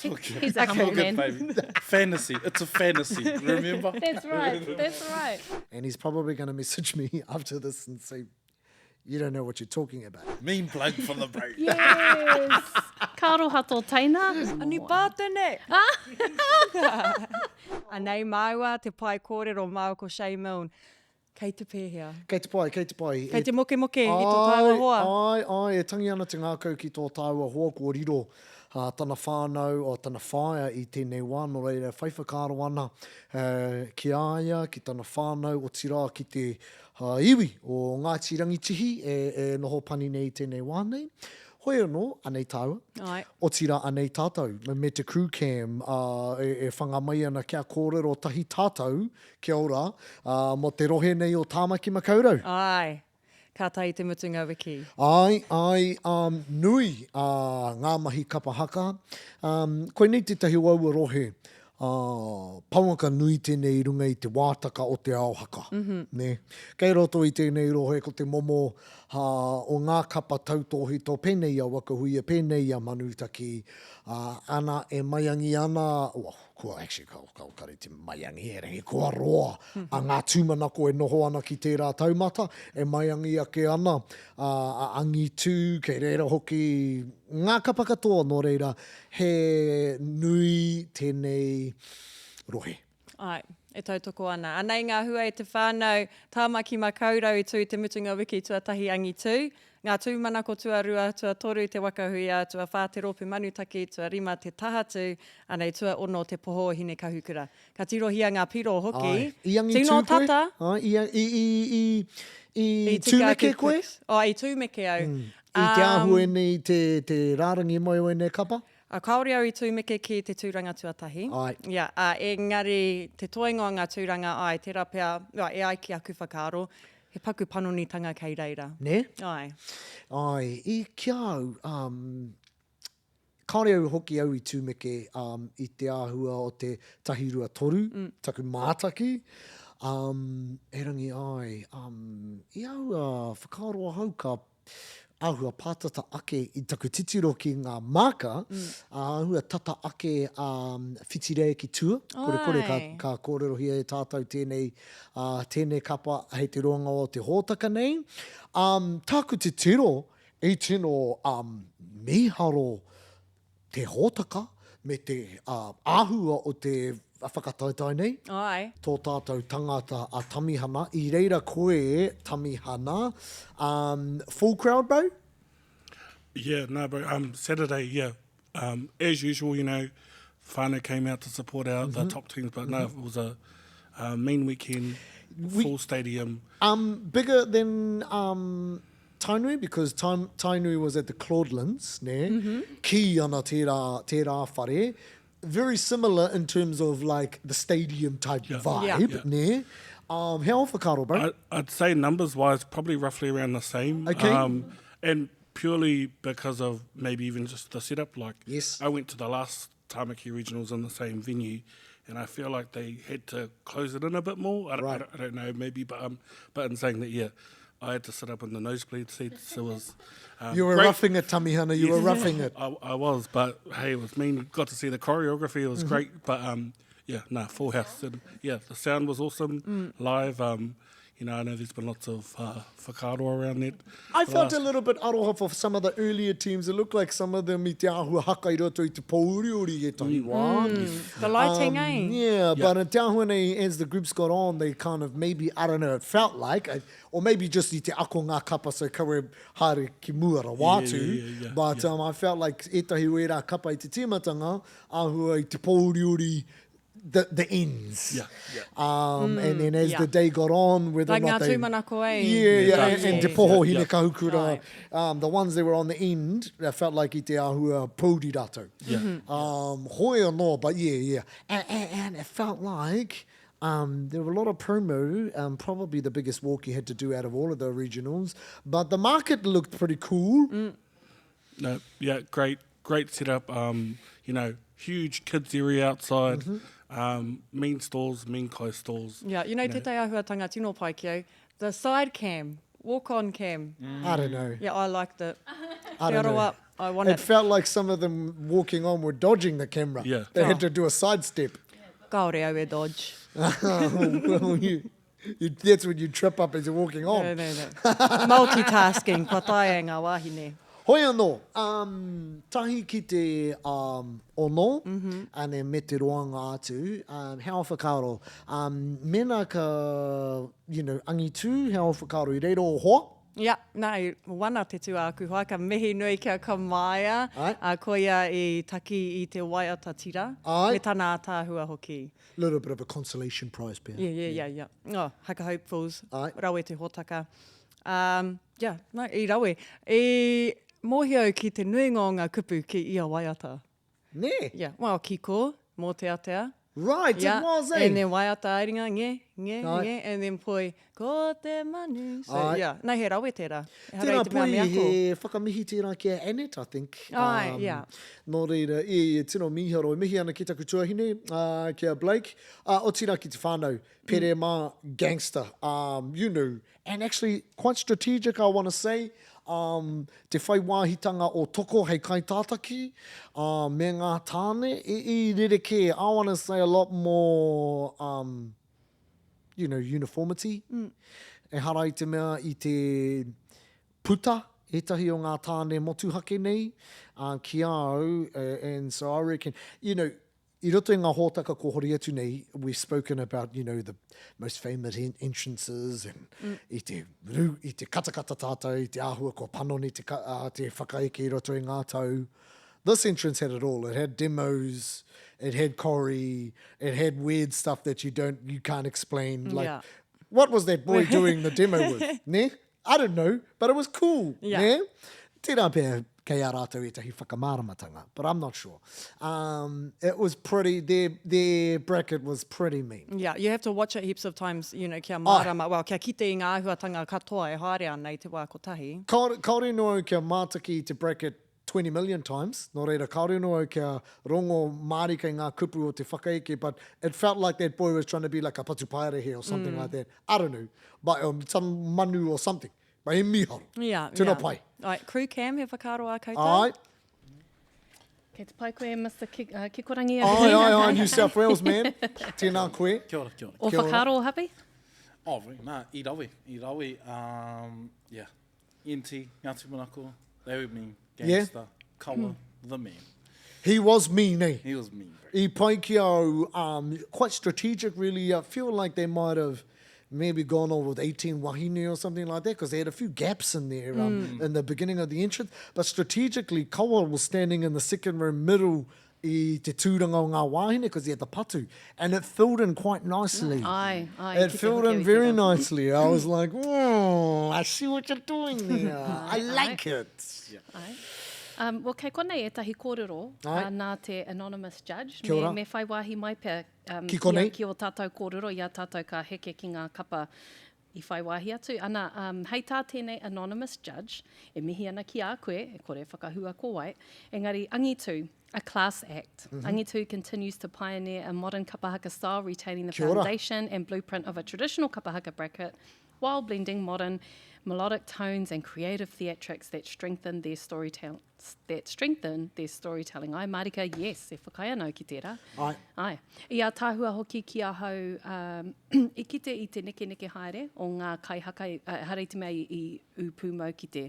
It's all good. He's a humble All good, man. baby. Fantasy. It's a fantasy. Remember? That's right. That's right. And he's probably going to message me after this and say, you don't know what you're talking about. Mean plug for the break. Yes. Ka aroha tō teina. Ani pātene! Anei māua te pae kōrero māua ko Shay Milne. Kei te pēhea? Kei te pai, kei te pai. Kei te mokemoke i tō tāua hoa. Āe, āe, e tangi ana te ngākau ki tō tāua hoa kua riro tana whānau, o tana whaea i tēnei wā, nō reira whai whakaaro ana ki a ia, ki tana whānau, otirā ki te iwi o Ngāti Rangitihi e noho pani nei i tēnei wā nei. Hoi anō, anei tāua, otirā anei tātou, me te crew cam e whanga mai ana kia kōrero tahi tātou Kia ora, ā, mō te rohe nei o Tāmaki Makaurau. Āe. Ka tae i te mutunga wiki. Āe, āe, ā, nui, ā, ngā mahi kapa haka. Ā, koinei tētahi o aua rohe, ā, pouaka nui tēnei i runga i te wātaka o te ao haka, nē. Kei roto i tēnei rohe ko te momo, ā, o ngā kapa tautōhito pēnei i a Waka Huia, pēnei i a Manutaki, ā, ana e maiangi ana, well, Kua, actually, ka, ka, kare te maiangi, erangi, kua roa a ngā tūmanako e noho ana ki tērā taumata, e maiangi ake ana a, a angitū, kei reira hoki ngā kapa katoa, nō reira, he nui tēnei rohe. Āe, e tautoko ana. Anei ngā hua e te whānau, Tāmaki Makaurau i tū i te mutunga wiki tuatahi angitū, Ngā tūmanako tuarua, tuatoru Te Waka Huia, tuawhā Te Rōpū Manutaki, tuarima Te Tahatū, anei tuaono Te Poho o Hinekahukura. Ka tirohia ngā piro hoki. Āe. I angitū Tino koe? tata. Āe, i, i, i, i, i I tika tūmeke ake koe? picks. Oh, i tūmeke au. I te āhua ēnei, te, te rārangi mai o ēnei kapa? A, kāore au i tūmeke ki te tūranga tuatahi. Āe. Ia, ā, engari te toenga o ngā tūranga, āe, tērā pea, e ai ki aku whakaaro, He paku panonitanga kei reira. Nē? Āe. Āe, i ki a au, um, kāore au hoki au i tūmeke um, i te āhua o te tahirua-toru, mm. taku mātaki. Um, erangi āe, um, i āhua whakaaro ahau ka āhua pātata ake i taku titiro ki ngā māka, āhua tata ake a Whitirei ki tua, korekore ka, ka kōrerohia e tātou tēnei, ā, tēnei kapa hei te roanga o te hōtaka nei. Um, tāku titiro, i tino um, mīharo te hōtaka me te āhua o te whakataetae nei. Āe. Tō tātou tangata a Tamihana, i reira koe Tamihana, um, full crowd bro? Yeah, no bro, um, Saturday, yeah, um, as usual, you know, whānau came out to support our, mm -hmm. the top teams, but mm -hmm. no, it was a, a mean weekend, we, full stadium. Um, bigger than um, Tainui because Tainui was at the Claudelands, nē? Mm -hmm. Kī ana tērā, tērā whare. Very similar in terms of like the stadium type yeah. vibe, yeah. Yeah. nē? Um, he ao whakaaro, bro? I, I'd say numbers wise, probably roughly around the same. Okay. Um, and purely because of maybe even just the setup. Like, yes. I went to the last Tamaki Regionals in the same venue, and I feel like they had to close it in a bit more. I, right. I, I don't know, maybe, but um, but in saying that, yeah, I had to sit up in the nosebleed seats. It was. Um, you were great. roughing it, Tamihana. You yes. were roughing it. I, I was, but hey, it was mean. Got to see the choreography. It was mm -hmm. great, but um, yeah, nah, full house. And yeah, the sound was awesome mm. live. Um, you know, I know there's been lots of uh, whakaaro around that. I felt a little bit aroha for some of the earlier teams. It looked like some of them i te āhua haka i roto i te pōuriuri i ētahi mm. wā. Mm. The lighting, um, eh? Yeah, yeah, but in te āhua nei, as the groups got on, they kind of maybe, I don't know, it felt like, or maybe just i te ako ngā kapa, so kawe haere ki mua rawa atu. Yeah, yeah, yeah, but yeah. Um, I felt like ētahi o ērā kapa i te tīmatanga, āhua i te pōuriuri the, the ends. Yeah, yeah. Um, mm, and then as yeah. the day got on, whether like or not ngā they... tūmanako, eh? Yeah, yeah, and, and Te Poho, yeah. Hinekahukura, um, the ones that were on the end, I felt like i te āhua pōuri rātou. Yeah. Mm -hmm. Um, hoi anō, but yeah, yeah. And, and, and it felt like um, there were a lot of promo, um, probably the biggest walk you had to do out of all of the regionals, but the market looked pretty cool. Mm. No, yeah, great, great setup. Um, you know, huge kids area outside, mm -hmm. um, mean stalls, mean close stalls. Yeah, you know, you know. tētahi āhuatanga tino pai ki au, the side cam, walk-on cam. Mm. I don't know. Yeah, I liked it. I Te don't know. Arawa, I want It it. felt like some of them walking on were dodging the camera. Yeah. They had to do a sidestep. Kāore au e dodge. well, you, you, that's when you trip up as you're walking on. No, no, no. Multitasking, kua taea e ngā wāhine. Hoi anō, um, tahi ki te um, ono, mm -hmm. ane me te roanga atu, um, he ao whakaaro. Um, mena ka, you know, angitū, he ao whakaaro i reira o hoa? Ia, nā, i wana te tūāku hoa, ka mihi nui ki a Kamaia, Ai. a koia i taki i te waiata tira, Ai. me tana ātaahua hoki. Little bit of a consolation prize pea. Yeah, yeah, yeah, yeah. Oh, Haka Hopefuls, Ai. rawe te hōtaka. Um, yeah, no, i rawe. I mōhio ki te nuinga o ngā kupu ki ia waiata. Nē? Yeah, well, ki ko, mōteatea. Right, Yeah, it was, eh? And then waiata ā-ringa, nge, nge, Ai. nge, and then poi, ko te manu. So, Ai. yeah, no, he rawe tērā. Ehara Tērā i te mea poi, me ako. he whakamihi tērā ki a Annette, I think. Ai, yeah. Nō reira, e, e tino mīharo. E mihi ana ki taku tuahine, uh, ki a Blake, uh, otirā ki te whānau, Pere mā, gangster, um, you know, and actually quite strategic, I want to say, um, te whai wāhitanga o Toko hei kaitātaki, uh, me ngā tāne, i, i rerekē, I want to say a lot more, um, you know, uniformity. Mm. Ehara i te mea i te puta ētahi o ngā tāne motuhake nei, uh, ki a au, uh, and so I reckon, you know, I roto i ngā hōtaka kua hori atu nei, we've spoken about, you know, the most famous entrances and mm. i te ru, i te katakata tātou, i te āhua kua panoni te, uh, te whakaeke i roto i ngā tau. This entrance had it all. It had demos, it had kori, it had weird stuff that you don't, you can't explain. Like, yeah. what was that boy doing the demo with? Ne? I don't know, but it was cool, yeah. nē? Tērā pea kei a rātou ētahi whakamāramatanga, but I'm not sure. Um, it was pretty, their, their bracket was pretty mean. Yeah, you have to watch it heaps of times, you know, kia mārama, well, kia kite i ngā āhuatanga katoa e haere ana i te wā kotahi. Kāore, kāore noa au kia mātaki i te bracket 20 million times, nō reira kāore noa au kia rongo mārika i ngā kupu o te whakaeke, but it felt like that boy was trying to be like a patupaiarehe or something mm. like that. I don't know, but um, some manu or something. But he miharo. Yeah, Tino yeah. pai. Ai, crew cam, he whakaaro a koutou? Ai. Kei te pai koe, Mr. Ki, uh, Kikorangi. Ai, ai, ai, New South Wales, man. Tēnā koe. Kia ora, kia ora. O whakaaro, Hapi? Oh, nā, i rawe, i rawe, um, yeah. NT, Ngāti Manako, they were mean, gangster, yeah. Kawa, mm. the man. He was mean, eh? He was mean, bro. I pai ki au, um, quite strategic really. I feel like they might have maybe gone on with 18 wahine or something like that because they had a few gaps in there um, mm. in the beginning of the entrance. But strategically, Kawa was standing in the second row middle i te tūranga o ngā wāhine because he had the patu and it filled in quite nicely. Ai, ai, It filled in very nicely. I was like, mm, I see what you're doing there. I like it. Yeah. Ai. Um, well, kei konei ētahi kōrero uh, nā te anonymous judge. Kia ora. Me, me whai wāhi mai pea um, ki, konei. ki, ki o tātou kōrero i a tātou ka heke ki ngā kapa i whai wāhi atu. Ana, um, hei tā tēnei anonymous judge, e mihi ana ki a koe, e kore whakahua ko wai, engari angitu, a class act. Mm -hmm. Angitu continues to pioneer a modern kapahaka style, retaining the foundation and blueprint of a traditional kapahaka bracket, while blending modern melodic tones and creative theatrics that strengthen their storytelling that strengthen their storytelling. Ai marika, yes, e whakaae ana au ki tērā. Ai. Ai. I ātaahua hoki ki ahau um, i kite i te nekeneke haere o ngā kaihaka, uh, ehara i te mea i, i ū pūmau ki te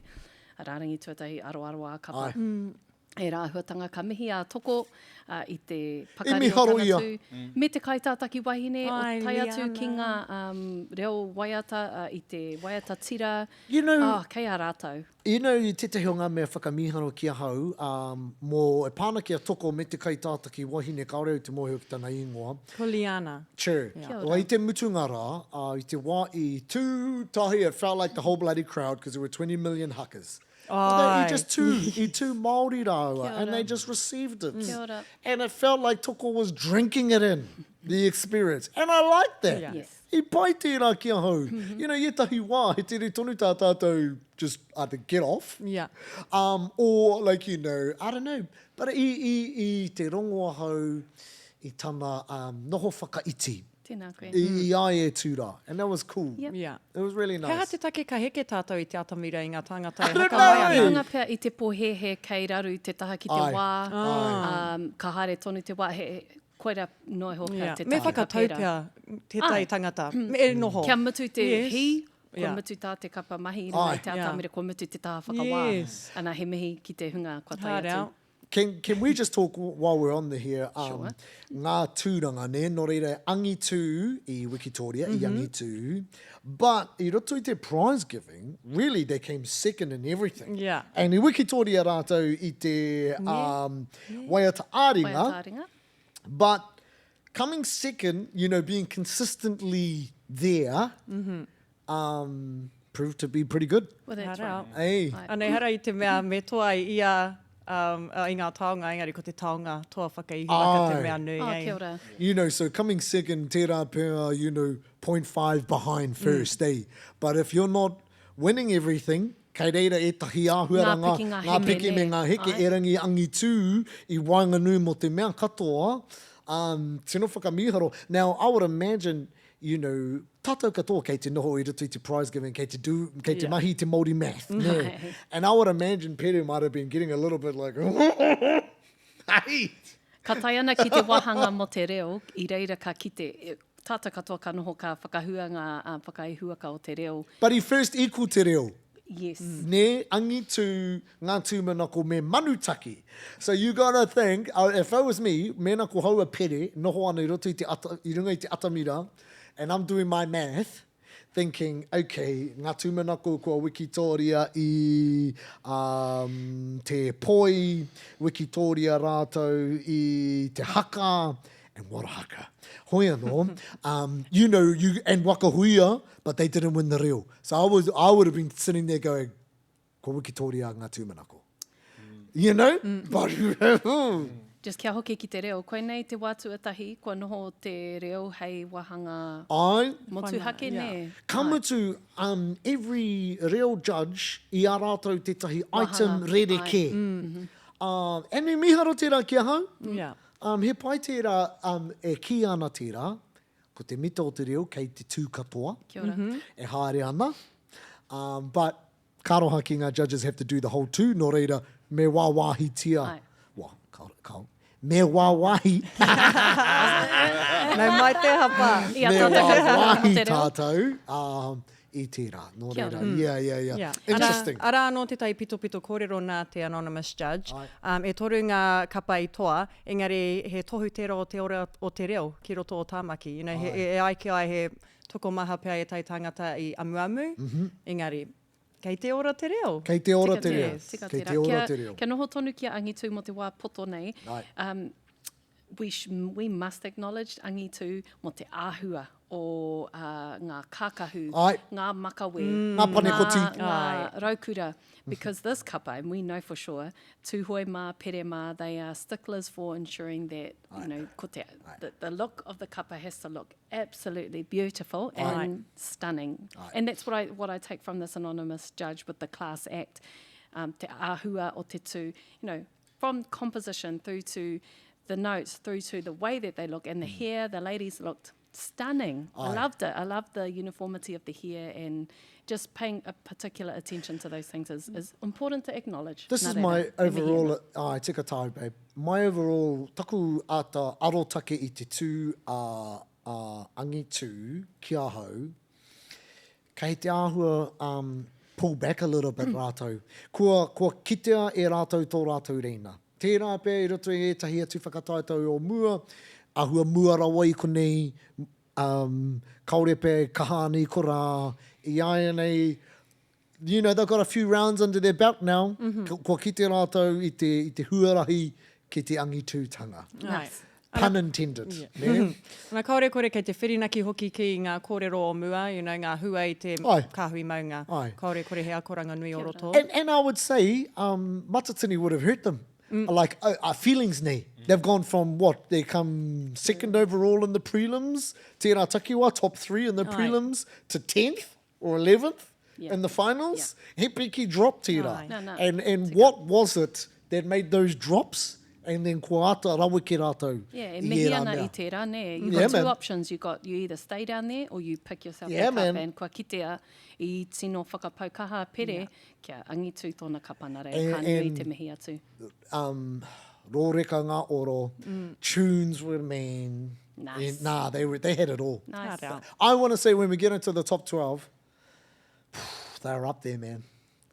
rārangi tuatahi aroaro ā-kapa. Ai. Mm. Ērā āhuatanga ka mihi a Toko uh, i te pakari I o tana ia. tū, mm. me te kaitātaki wahine o Ai, tae atu ki Liana. ngā um, reo waiata, uh, i te waiata tira. You know, oh, kei a rātou. You know, i tētahi o ngā mea whakamīharo ki ahau, um, mō, e pā ana ki a Toko me te kaitātaki wahine, kāore au te mōhio ki tana ingoa. Ko Liana. True. Kia ora. Well, i te mutunga rā, uh, i te wā i tū tahi, it felt like the whole bloody crowd, because there were 20 million huckers. They, i just tū, i tū Māori rāua, Kia and ora. they just received it. Kia ora. And it felt like Toko was drinking it in, the experience. And I like that. Yeah. Yes. I pai tērā ki ahau. You know, i ētahi wā, he tere tonu tā tātou just either get off. Yeah. Um, or like, you know, I don't know. But i, i, i te rongo ahau i tana um, noho whakaiti. Tēnā koe. I, i a ia e tū rā. And that was cool. Yep. Yeah. It was really He aha nice. te take ka heke tātou i te atamira i ngā tāngata e don't haka mai know. ana? Runga pea i te pōhēhē kei raru te taha ki te Ai. wā, Ai. um, ka haere tonu te wā, he, koira noa iho pea Yeah. te Me take ka whakatau pērā. pea tētahi Ai. tangata. E noho. Kia mutu te Yes. hī, kua Yeah. mutu tā te kapa mahi i runga Ai. i te Yeah. atamira, kua mutu te taha whakawā. Yes. Ana, he mihi ki te hunga kua tae Hard atu. out. Can, can we just talk while we're on the here, um, Sure. ngā tūranga, nē? Nō reira, angitū i Wikitoria, mm -hmm. i angitū, but i roto i te prize giving, really they came second in everything. Yeah. And i Wikitoria rātou i te um, waiata ā-ringa, Waiata ā-ringa. but coming second, you know, being consistently there, mm -hmm. um, proved to be pretty good. Well, that's Hara. right. Hey. Anei, hara i te mea me toa i ia um, i ngā taonga, engari ko te taonga toa whakaihuwaka te mea nui. Oh, eh? kia ora. You know, so coming second, tērā pea, you know, 0.5 behind first, mm. eh? But if you're not winning everything, kei reira ētahi āhuaranga, Ngā piki, ngā ngā heke, piki me nē. ngā heke, Ai. erangi angitū i waenganui mō te mea katoa, um, tino whakamīharo. Now, I would imagine, you know, tātou katoa kei te noho i roto i te prize giving, kei te, do, kei te Yeah. mahi te Māori math, nē. And I would imagine Peru might have been getting a little bit like, hey! Ka tae ana ki te wāhanga mō te reo, i reira ka kite, e, tātou katoa ka noho ka whakahua ngā uh, whakaihuwaka o te reo. But he first equal te reo. Yes. Nē, angitu, ngā tūmanako me manutaki. So you gotta think, uh, if it was me, mēnā ko hau a Pere, noho ana i roto i te ata, i runga i te atamira, and I'm doing my math, thinking, okay, ngā tūmanako kua wikitoria i um, te poi, wikitoria rātou i te haka, and what a haka. Hoi anō, um, you know, you, and waka huia, but they didn't win the reo. So I, was, I would have been sitting there going, ko wikitoria ngā tūmanako. You know? Mm. But, Just kia hoki ki te reo. Koinei te wā tuatahi kua noho te reo hei wāhanga Ai. motuhake, yeah. nē? Ka mutu, um, every reo judge i a rātou tētahi item rerekē. Mm -hmm. uh, and me miharo tērā ki ahau. Yeah. Um, he pai tērā, um, e kī ana tērā, ko te mita o te reo kei te tū katoa. Kia ora. Mm -hmm. E haere ana. Um, but Ka aroha ki ngā judges have to do the whole tū, nō reira, me wāwāhitia. Ae. Wa, ka, ka, me wāwāhi. Nau mai te hapa. I a Me tātou ka whakaae wāwāhi mō te reo. tātou um, i tērā. Nō Kia reira, ora. yeah, yeah, yeah. Yeah. Interesting. Arā, arā anō tētahi pitopito kōrero nā te Anonymous Judge. Ae. Um, e toru ngā kapa i toa, engari he tohu tērā o te ora o te reo ki roto o Tāmaki. You know, he, e, e ai ki ai he tokomaha pea ētahi tāngata i amuamu, mm -hmm. engari, kei te ora te reo. Kei te ora te reo. Yes. Tika Kei tērā. te ora Kia, te reo. kia noho tonu ki a angitu mō te wā poto nei. Ai. Um, we, sh we must acknowledge angitu mō te āhua o uh, ngā kākahu, Ai. ngā makawe, mm. Ngā panekoti. ngā, ngā raukura. Because this kapa, and we know for sure, Tūhoe mā, Pere mā, they are sticklers for ensuring that, you know, ko te, the, the look of the kapa has to look absolutely beautiful and stunning. And that's what I, what I take from this anonymous judge with the class act, um, te āhua o te tū, you know, from composition through to the notes, through to the way that they look and the mm. hair, the ladies looked stunning. Aye. I loved it. I loved the uniformity of the hair and just paying a particular attention to those things is, is important to acknowledge. This is my overall, ai, tika tāu, babe. My overall, taku āta arotake i te tū a, a angitu ki ahau, kei te āhua um, pull back a little bit mm. rātou. Kua, kua kitea e rātou tō rātou reina. Tērā pea i roto i ētahi atu whakataetae o mua, āhua mua rawa i konei, um, kāore pea e kaha ana i korā, i āianei, you know, they've got a few rounds under their belt now, mm -hmm. kua kite rātou i te, i te huarahi ki te angitūtanga. Nice. Pun intended. Yeah. Ne? Ana kāore kore kei te whirinaki hoki ki ngā kōrero o mua, you know, ngā hua i te Ai. kāhui maunga. Ai. Kāore kore he akoranga nui o roto. And, and I would say um, Matatini would have hurt them. Mm. Like, uh, uh, feelings nei. They've gone from what? They come second overall in the prelims, tērā takiwā, top three in the Ai. prelims, to 10th or 11th yeah. in the finals. Yeah. He piki drop tērā. No, no. And, and what was it that made those drops? And then kua ata raweke rātou Yeah, e i mihi ērā ana mea. i tērā, nē. You've Yeah, got two man. options. You got, you either stay down there or you pick yourself Yeah, back up man. and kua kitea i tino whakapau kaha a Pere yeah. kia angitu tōna kapa nā reira, And, ka nui and te mihi atu. um, rōreka ngā oro, mm. tunes were mean. Nice. And, nah, they, were, they had it all. Nice. I want to say when we get into the top 12, they're up there, man.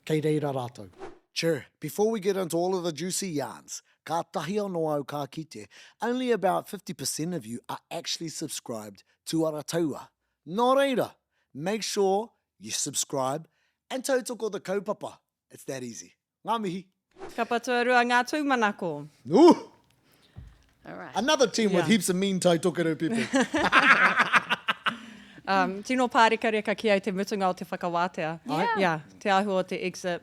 Kei reira rātou. Chur, before we get into all of the juicy yarns, kātahi anō au ka kite, only about 50% of you are actually subscribed to Arataua. Nō reira, make sure you subscribe and tautoko the kaupapa. It's that easy. Ngā mihi. Kapa tuarua ngā tūmanako. Ooh! All right. Another team with Yeah. heaps of mean Tai Tokerau people. Um, tino pārekareka ki au te mutunga o te whakawātea. Yeah. Yeah, te āhua o te exit,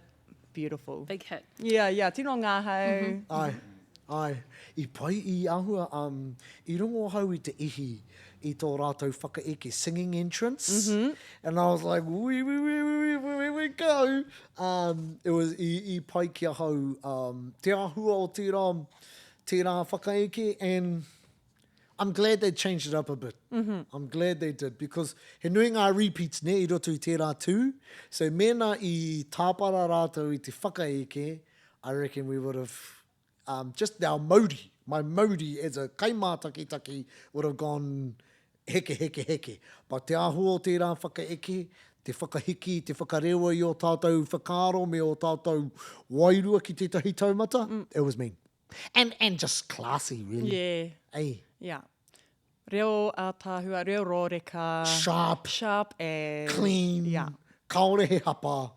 beautiful. Big hit. Yeah, yeah, tino ngahau. Ai, ai. I pai i āhua, um, i rongo ahau i te ihi i tō rātou whakaeke singing entrance. And I was like, wee, wee, wee, wee, wee, wee, we go. Um, it was, i, i pai ki ahau um, te āhua o tērā, tērā whakaeke and I'm glad they changed it up a bit. I'm glad they did because he nui ngā repeats ne i roto i tērā tū. So mēnā i tāpara rātou i te whakaeke, I reckon we would have um, just our mauri, my mauri as a kaimātakitaki would have gone heke, heke, heke. But te āhua o tērā whakaeke, te whakahiki, te whakarewa i ō tātou whakaaro me ō tātou wairua ki tētahi taumata, it was mean. And, and just classy, really. Yeah. Ei. Yeah. Reo ātaahua, reo rōreka. Sharp. Sharp and... Clean. Yeah. Kāore he hapa.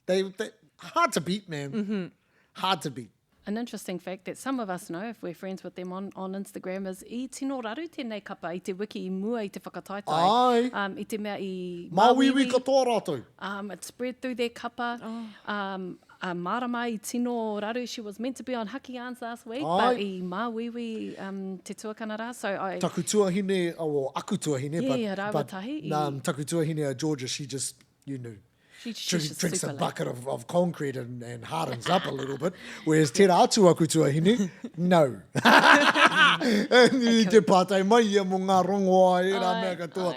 They, they, hard to beat, man. Mm -hmm. Hard to beat. An interesting fact that some of us know if we're friends with them on, on Instagram is i tino raru tēnei kapa i te wiki i mua i te whakataetae. Ai. Um, i te mea i Māuiui katoa rātou. Um, it spread through their kapa. Oh. Um, a Marama i tino raru. She was meant to be on Haki Yarns last week, Ai. but i māuiui um, te tuakana rā. So I... Taku tuahine, oh, well, aku tuahine, yeah, but, yeah, rāua but tahi, i... um, taku tuahine a Georgia, she just, you knew. She, she's Drink, just drinks a super late. bucket of, of concrete and, and hardens up a little bit. Whereas tērā atu aku tuahine, no. And i te pātai mai ia mō ngā rongoā e rā mea katoa.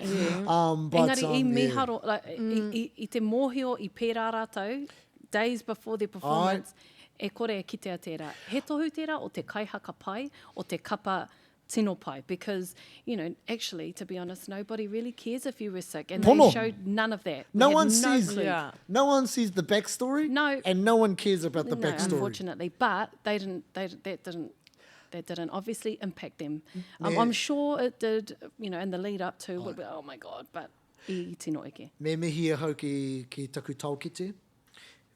Um, but, Engari i um, yeah. miharo, like, i, i, i te mōhio i pērā rātou, days before their performance, e kore e kitea tērā. He tohu tērā o te kaihaka pai, o te kapa tino pai because, you know, actually, to be honest, nobody really cares if you were sick. And Pono. they showed none of that. We No had one no sees clue. Yeah. no one sees the backstory. No. And no one cares about the No, backstory. unfortunately. But they didn't, they, that didn't, that didn't obviously impact them. Um, Me- I'm sure it did, you know, in the lead up to, would be, oh my God, but i tino eke. Me mihi ahau ki, ki taku taokete.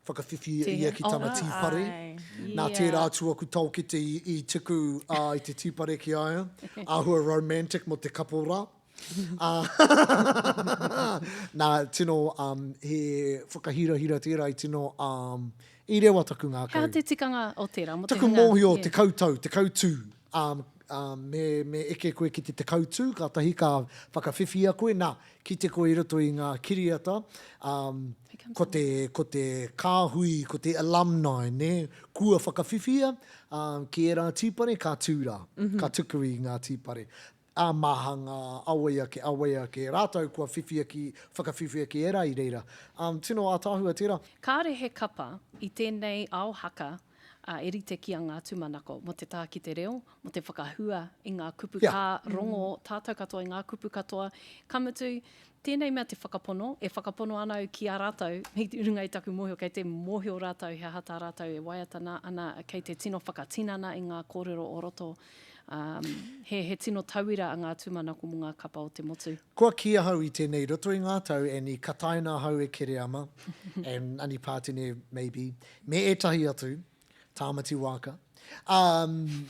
Whakawhiwhi Tēhea? ia ki tana Oh, tīpare. ai. Nā Yeah. tērā atu aku taokete i, i tuku uh, i te tīpare ki a ia. Āhua romantic mo te kapo rā. Uh, nā, tino, um, he whakahirahira tērā i tino, um, i rewa taku He aha ngākau. te tikanga o tērā? Mo te Taku hunga- mōhio, yeah. tekau tau, tekau tū. Um, um, me, me eke koe ki te tekau tū, kātahi ka whakawhiwhia koe, nā, kite koe i roto i ngā kiriata, um, ko te, ko te kāhui, ko te alumni, nē, kua whakawhiwhia um, ki ērā tīpare, ka tū rā, mm -hmm. ka tuku i ngā tīpare. Ā māhanga, awai ake, awai ake, rātou kua whiwhia ki, whakawhiwhia ki ērā i reira. Um, tino ātaahua tērā. Kāre he kapa i tēnei ao haka ā, e rite ki a Ngā Tūmanako mō te taha ki te reo, mō te whakahua i ngā kupu Yeah. ka rongo tātou katoa i ngā kupu katoa. Ka mutu, tēnei mea te whakapono, e whakapono ana au ki a rātou, i runga i taku mōhio, kei te mōhio rātou he aha tā rātou e waiata nā ana, kei te tino whakatinana i ngā kōrero o roto. Um, he, he tino tauira a Ngā Tūmanako mō ngā kapa o te motu. Kua kī ahau i tēnei roto i ngā tau and i kataina ahau e Kereama and Ani Pātene maybe, me ētahi atu, Tāmati Wāka. Um,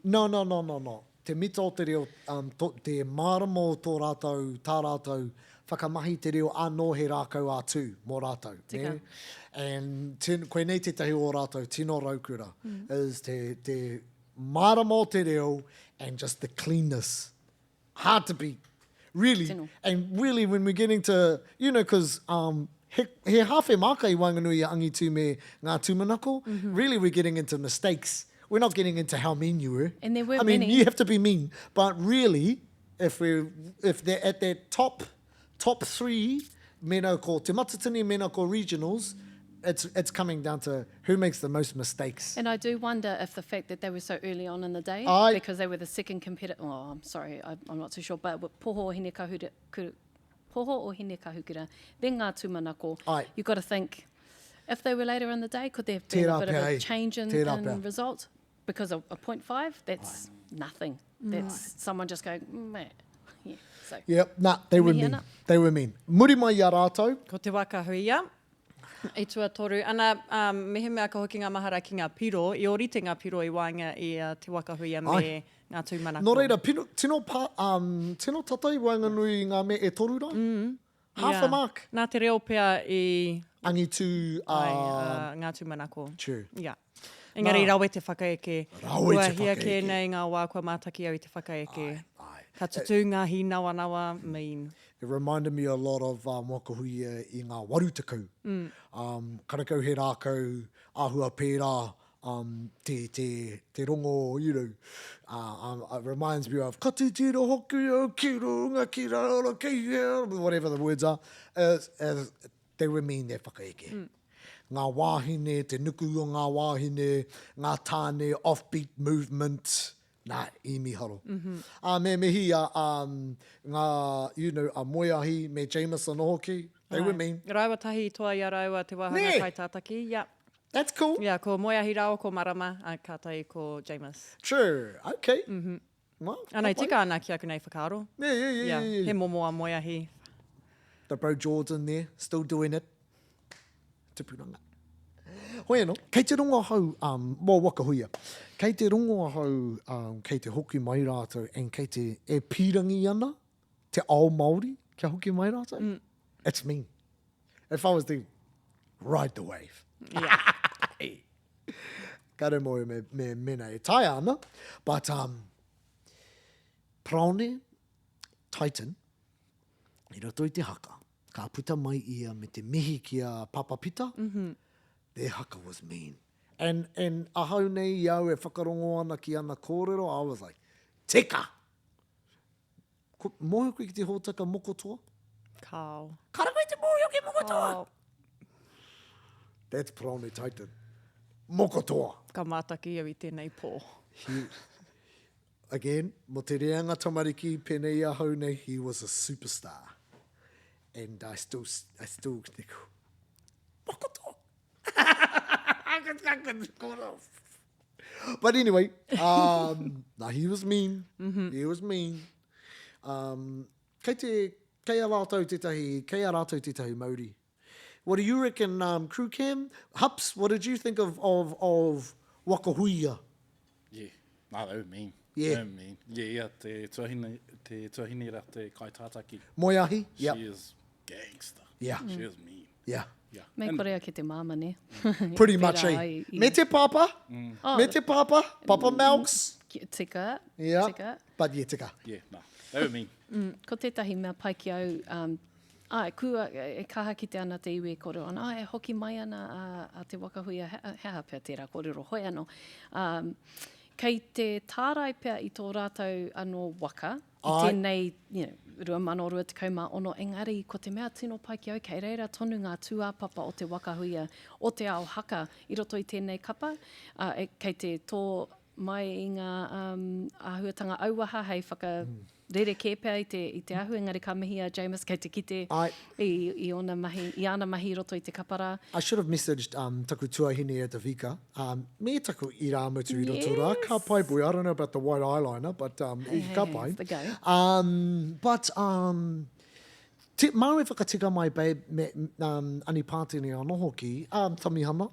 no, no, no, no, no. Te mita o te reo, um, to, te mārama o tō rātou, tā rātou whakamahi te reo anō he rākau ā-tū mō rātou. Tika. Ne? And ten, koinei tētahi o rātou tino raukura, mm. is te, te mārama o te reo and just the cleanness. Hard to beat. Really. Tino. And really when we're getting to, you know, because um, he, he hāwhe māka i waenganui i a Angitu me ngā tūmanako, mm -hmm. really we're getting into mistakes. We're not getting into how mean you were. And there were I mean, many. you have to be mean, but really, if we if they're at that top top 3, mena ko Te Matatini, mena ko regionals, it's it's coming down to who makes the most mistakes. And I do wonder if the fact that they were so early on in the day, I, because they were the second competitor, oh, I'm sorry, I, I'm not too sure, but with Poho o Hinekahura, Poho o Hinekahukura, then Ngā Tūmanako, Aye. you've got to think, if they were later in the day, could there have been Tērā a bit of pea, a eh? change in, Tērā in pea. result? Because a, a 0.5, that's nothing. That's someone just going, meh. Yeah, so. Yep, nah, they were Mihi mean. ana. They were mean. Muri mai i a rātou. Ko te waka huia, i tuatoru. Ana, um, mehemea ka hoki ngā mahara ki ngā piro, i ōrite ngā piro i waenga i a Te Waka Huia me Ai. ngā tūmanako. Nō reira, pino, tino, pa, um, tino tata i waenganui i ngā mea e toru rā? Mm. Half Yeah. a mark. Nā te reo pea i Angitu, uh, ai, uh, ngā tūmanako. True. Yeah. Engari Nā. rawe te whakaeke. Rawe Kua te hia kē whakaeke. nei ngā wā kua mātaki au i te whakaeke. Ai, ai. Ka tutū ngā hīnawanawa, mean. It reminded me a lot of um, Waka Huia i ngā warutekau. Mm. Um, karekau he rākau, āhua pērā, um, te, te, te rongo, you know, uh, um, it reminds me of ka titiro hoki au ki runga ki raro ki hea, whatever the words are, uh, uh, they were mean their whakaeke. Mm. Ngā wāhine, te nuku o ngā wāhine, ngā tāne, offbeat movement, nā, i miharo. Mm -hmm. Uh, me mihi a, um, ngā, you know, a Moeahi me Jameson hoki, they were mean. Rāua tahi i toa i a rāua te wāhanga Nē. kaitātaki, yeah. That's cool. Yeah, ko Moeahi rāua ko Marama, a kātahi ko Jamus. True. Okay. Mm -hmm. Well, Anei, ka pai. tika ana ki aku nei whakaaro. Yeah, yeah, yeah, Yeah, yeah, yeah. he momo a Moeahi. The bro Jordan there, still doing it. Tupuranga. Hoi anō, kei te rongo ahau, um, mō Waka Huia, kei te rongo ahau, um, kei te hoki mai rātou and kei te, e pīrangi ana te ao Māori kia hoki mai rātou. Mm. It's me. If I was to ride the wave. Yeah. Kare mō me, me mena e taea ana. But, um, Praone Titan, i roto i te haka, ka puta mai ia me te mihi ki a Papa Pita, mm -hmm. their haka was mean. And, and ahau nei i au e whakarongo ana ki ana kōrero, I was like, tika! Ko, mōhio koe ki te hōtaka Mokotoa? Kāo. Kāre koe te mōhio ki Mokotoa? Kāo. That's Paraone Titan. Mokotoa. Ka mātaki au i tēnei pō. He, again, mo te reanga tamariki, pēnei i ahau nei, he was a superstar. And I still, I still think, Mokotoa! But anyway, um, nah, he was mean. Mm -hmm. He was mean. Um, kei, te, kei a rātou tētahi, kei a rātou tētahi mauri. What do you reckon, um, crew cam? Hups, what did you think of, of, of Wakahuia? Yeah, nah, they were mean. Yeah. They were mean. Yeah, yeah, te tuahine, te tuahine ra te kaitātaki. Moeahi? She Yep. is gangster. Yeah. She is mean. Yeah. Yeah. Me And- kore ake te māma, ne? Pretty much, Pērā eh? ai i- Me te pāpā. Oh. Me te pāpā. Papa Malks. Tika. Yeah. Tika. But yeah, tika. Yeah, nah, they were mean. Ko tētahi mea pai ki au, um, āe, kua, e kaha kite ana te iwi e kōrero ana, āe, e hoki mai ana a, a Te Waka Huia, he, he aha pea tērā kōrero hoi anō. Um, kei te tārai pea i tō rātou anō waka, i Āe. tēnei, you know, 2026, engari ko te mea tino pai ki au, kei reira tonu ngā tūāpapa o te waka huia, o te ao haka i roto i tēnei kapa, ā, e, kei te tō mai i ngā um, āhuatanga auaha hei whakarerekē pea i te, i te ahu, engari ka mihi a Jamus kei te kite Āe. i, i, ōna mahi, i āna mahi i roto i te kapa rā. I should have messaged um, taku tuahine a Davika, um, me taku irāmutu i roto rā. Ka pai boy, I don't know about the white eyeliner, but um, Hey, hey, ka hey, pai. it's the go. Um, but um, te, māu e whakatika mai, babe, me, um, Ani Pātene anō hoki, um, Tamihana,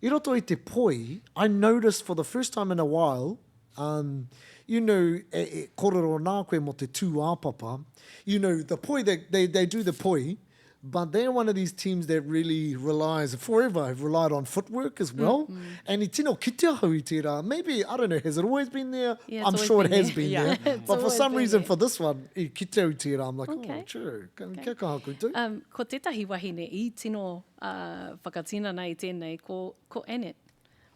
i roto i te poi, I noticed for the first time in a while, Um, you know, e, e korero nā koe mō te tūāpapa, you know, the poi, they, they, they do the poi, but they're one of these teams that really relies, forever have relied on footwork as well. Mm, mm. And i tino kite ahau i tērā. Maybe, I don't know, has it always been there? Yeah, I'm sure it been has there. been Yeah. there. But for some reason there. for this one, i kite au tērā, I'm like, oh, Okay. oh, true. Ka, Okay. Kia kaha koutou. Um, ko tētahi wahine i tino uh, whakatinana i tēnei, ko, ko Annette.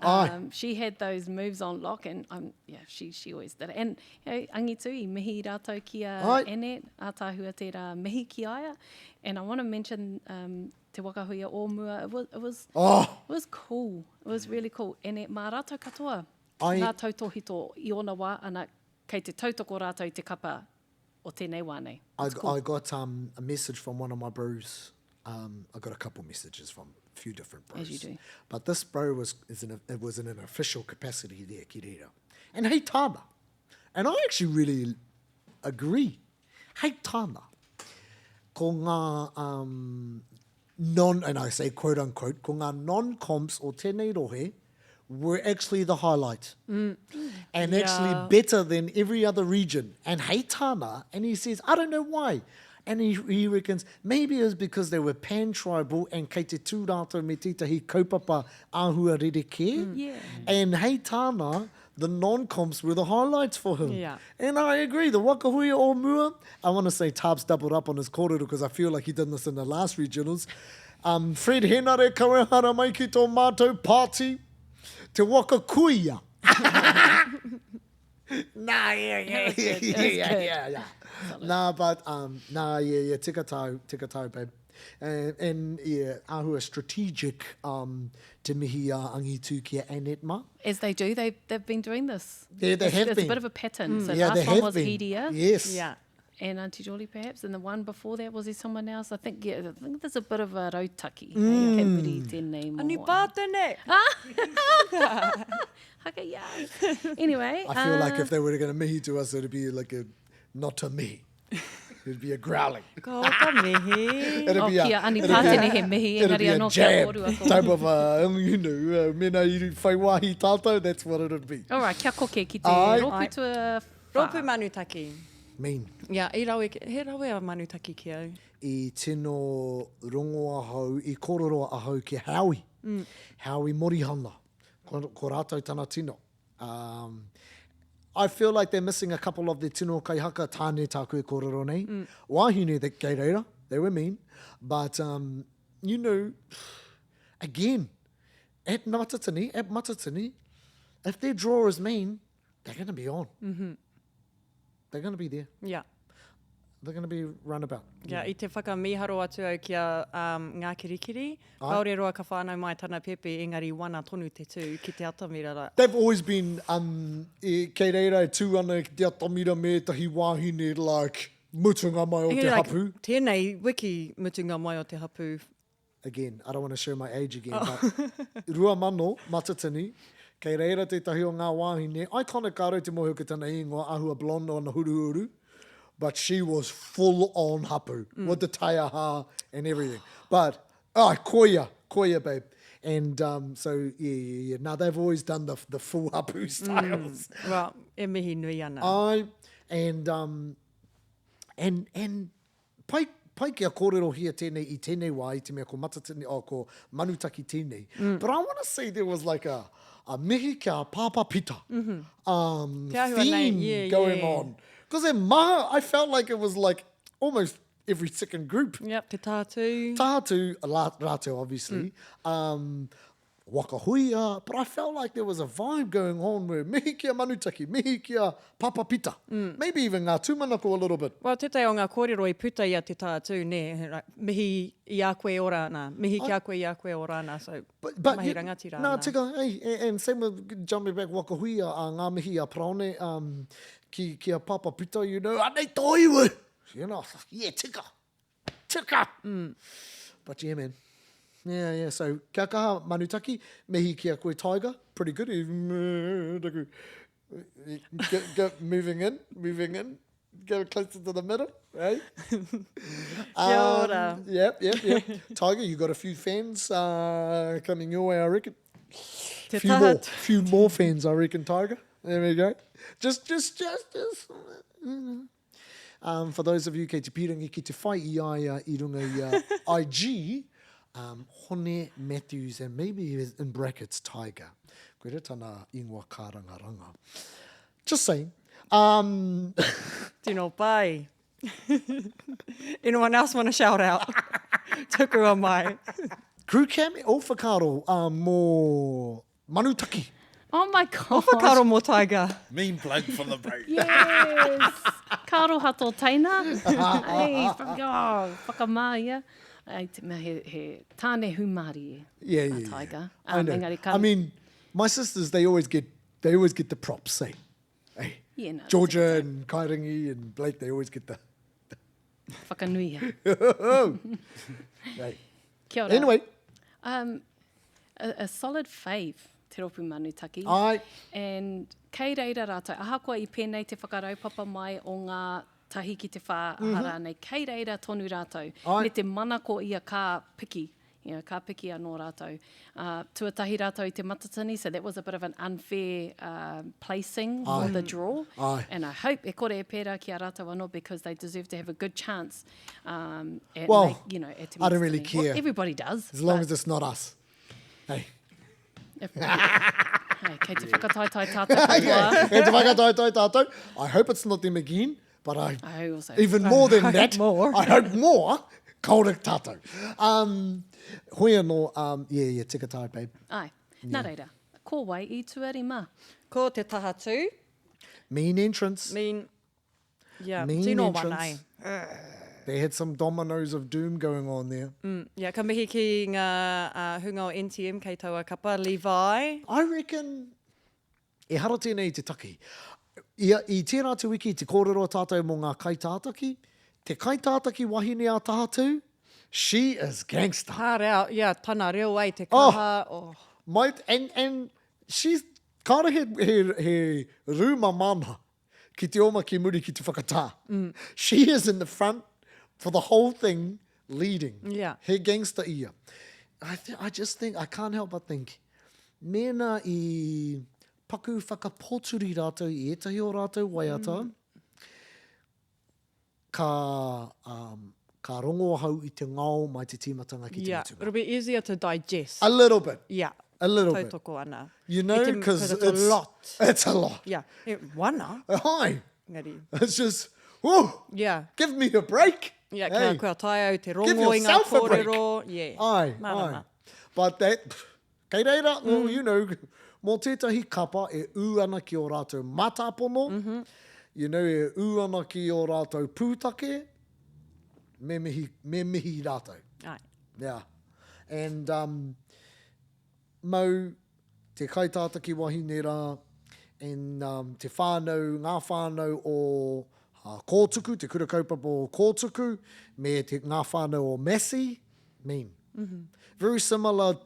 Um, she had those moves on lock and um, yeah, she, she always did it. And you know, angitu, i mihi rātou ki a Ai. Annette, ātaahua tērā mihi ki a ia. And I want to mention um, Te Waka Huia o mua, it was, it was, oh. it was cool. It was really cool. And it, mā rātou katoa, I... ngā tautōhito i ōna wā, ana, kei te tautoko rātou i te kapa o tēnei wā nei. I, cool. I got um, a message from one of my bros. Um, I got a couple messages from a few different bros. As you do. But this bro was, is in a, it was in an official capacity there, ki reira. And hei tāna. And I actually really agree. Hei tāna. Ko ngā um, non, and I say quote unquote, ko ngā non-comps o tēnei rohe were actually the highlight. Mm. And yeah. actually better than every other region. And hei tāna, and he says, I don't know why. And he, he reckons maybe it was because they were pan-tribal and kei te tū rātou me tētahi kaupapa āhua rerekē. Mm. Yeah. And hei tāna, the non-comps were the highlights for him. Yeah. And I agree, the Waka Huia o mua, I want to say Tarbs doubled up on his kōrero because I feel like he done this in the last regionals. Um, Fred Henare kawehara mai ki tō mātou party, te waka kuia. Nah, yeah, yeah, yeah, yeah, yeah, yeah. Nah, but, um, nah, yeah, yeah, tika tau, tika tau, babe. And, and yeah, āhua strategic um, te mihi a angitu ki a Annette mā. As they do, they, they've been doing this. Yeah, they it's, have it's been. a bit of a pattern. Mm. So yeah, last they one have was been. Hiria. Yes. Yeah. And Auntie Jolie, perhaps, and the one before that, was there someone else? I think, yeah, I think there's a bit of a rautaki. Mm. Kei muri i tēnei Ani mō. pātene! Haka, yeah. Anyway. I feel like if they were going to mihi to us, it'd be like a not a mihi. It'd be a growling. Ko ka mihi. It'd Oh, be a, kia ani it'd be a- pātene he mihi, it'd engari be a anō kia jab kōrua ko. type of a, you know, uh, mena i whai wāhi tātou, that's what it'd be. All right, kia koke ki te Ai. rōpū tua whā. Rōpū Manutaki. Mean. Yeah, i rawe, he rawe a Manutaki ki au. I tino rongo ahau, i kōrero ahau ki Howie. Mm. Howie Morihana. Ko, ko rātou tana tino. Um, I feel like they're missing a couple of the tino kaihaka tāne tāku e kōrero nei. Mm. Wāhine that kei reira, they were mean. But, um, you know, again, at Matatini, at Matatini, if their draw is mean, they're going to be on. Mm -hmm. They're going to be there. Yeah. They're going to be runabout. Yeah, i te whakamīharo atu au ki a um, Ngā Kirikiri. Kāore roa ka whānau mai tana pepe, engari wana tonu te tū ki te atamira rā. They've always been, um, e, kei reira e tū ana ki te atamira me ētahi wāhine like, mutunga mai o te like, hapū. Tēnei wiki mutunga mai o te hapū. Again, I don't want to show my age again, oh. but 2000, Matatini, kei reira tētahi o ngā wāhine, iconic kāre te mōhio ki tana ingoa, ahua blonde ona huruhuru, but she was full on hapu, mm. with the taiaha and everything. But, oh, koia, koia, babe. And um, so, yeah, yeah, yeah. Now, they've always done the, the full hapu styles. Mm. Well, e mihi nui ana. I, and, um, and, and, Pai, pai kia kōrerohia tēnei i tēnei wā i te mea ko Matatini, oh, ko Manutaki tēnei. Mm. But I want to say there was like a, a mihi kia Pāpā Pita mm -hmm. um, theme nei, yeah, going yeah. on. Because in maha, I felt like it was like almost every second group. Yep, te tātū. Tātū, rātou obviously. Mm. Um, Waka Huia, but I felt like there was a vibe going on where mihi ki a Manutaki, mihi ki a Papa Pita, mm. maybe even ngā tūmanako a little bit. Well, tētahi o ngā kōrero i puta i a te tātū, nē, like, mihi i a koe ora ana, mihi ki a koe i a koe ora ana, so but, but, mahi you, rangatira ana. Nā, tika, hey, and same with jumping back Waka Huia, a ngā mihi a Paraone, um, ki, ki a Papa Pita, you know, anei tō iwi! You know, yeah, tika. Tika! Mm. But yeah, man. Yeah, yeah. So, kia kaha, Manutaki. Mihi ki a koe, Tiger. Pretty good. Get, get moving in, moving in. Get closer to the middle, right? Kia ora. Um, yep, yep, yep. Tiger, you got a few fans uh, coming your way, I reckon. Te few more, few more fans, I reckon, Tiger. There we go. Just, just, just, just. Um, for those of you kei te pīrangi ki te whai i a ia i runga i a IG, um, Hone Matthews and maybe in brackets Tiger. Koira tana ingoa kārangaranga. Just saying. Um, Tino pai. Anyone else want to shout out? Tukua mai. Crew Cam, o whakaaro um, mō Manutaki. Oh my god. Whakaaro mō Tiger. Mean plug for the break. Yes. Ka aroha tō teina. Ei, oh, whakamā ia. Ai, te mea he, he tāne hūmārie yeah, yeah, a Tiger. Yeah. I know. Engari ka... I mean, my sisters, they always get, they always get the props, eh? Hey. Yeah, no, Georgia and Kairangi and Blake, they always get the... Whakanuia. hey. Kia ora. Anyway. Um, a, a solid fave, Te Rōpū Manutaki. Ai. And kei reira rātou, ahakoa i pēnei te whakaraupapa mai o ngā tahi ki te whā, mm -hmm. aha rānei, kei reira tonu rātou. Ai. Me te manako ia ka piki. You know, ka piki anō rātou. Uh, tuatahi rātou i te matatini, so that was a bit of an unfair uh, placing Aye. for the draw. Aye. And I hope e kore e pērā ki a rātou anō because they deserve to have a good chance um, at, well, make, you know, at te I don't really matatini. care. Well, everybody does. As long as it's not us. Hey. If, hey, kei te whakataetae tātou katoa. Kei te whakataetae tātou. I hope it's not them again, but I, I also even more than hope that, more. I hope more, kaore tātou. Um, hoi anō, um, yeah, yeah, tika tāu, babe. Ai. Nā reira, ko wai i tuarima? Ko te taha tū. Mean entrance. Mean, yeah, Mean tino entrance. wana, eh. They had some dominoes of doom going on there. Mm, yeah, ka mihi ki ngā uh, hunga o NTM kei taua kapa, Levi. I reckon, ehara tēnei i te taki. I, i tērā te wiki te kōrero tātou mō ngā kaitātaki, te kaitātaki wahine a Tahatū, she is gangster. Hard out, yeah, tana reo ai te kaha. Oh. oh. My, and, and she's kāre he, he, he rūma mana ki te oma ki muri ki te whakatā. Mm. She is in the front for the whole thing leading. Yeah. He gangster ia. I, th I just think, I can't help but think, mēnā i paku whakapōturi rātou i ētahi o rātou waiata, mm. ka, um, ka rongo ahau i te ngao mai te tīmatanga ki te yeah. mutunga. It'll be easier to digest. A little bit. Yeah. A little bit. Tautoko ana. You know, because it's, it's a lot. It's a lot. Yeah. It, wana. Hi. Engari. It's just, whoa, yeah. give me a break. Yeah, hey. kia, kua tae au te Give rongo i ngā yourself a break. kōrero. Yeah. Ai, Marama. ai. But that, kei reira, mm. well, you know, mō tētahi kapa e ū ana ki ō rātou mātāpono, mm -hmm. you know, e ū ana ki ō rātou pūtake, me mihi, me mihi rātou. Ai. Yeah. And um, mau te kaitātaki wahine rā, and um, te whānau, ngā whānau o uh, Kōtuku, te kura kaupapa o Kōtuku, me te, ngā whānau o Massey, mean. Mm -hmm. Very similar,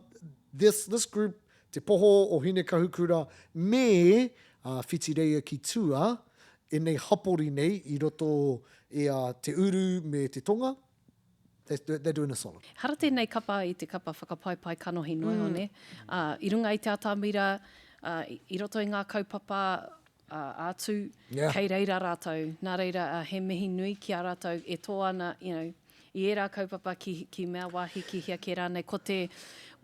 this, this group, Te Poho o Hinekahukura me uh, Whitireia ki Tua, enei hapori nei i roto i a Te Uru me Te Tonga, they're, they're doing a solid. Hara tēnei kapa i te kapa whakapaipai kanohi noa iho, mm. ne? Uh, I runga i te atamira, uh, i roto i ngā kaupapa uh, ātū, yeah. kei reira rātou. Nā reira, uh, he mihi nui ki a rātou e tō ana, you know, i ērā kaupapa ki, ki mea wāhi, ki hea kē rānei, ko te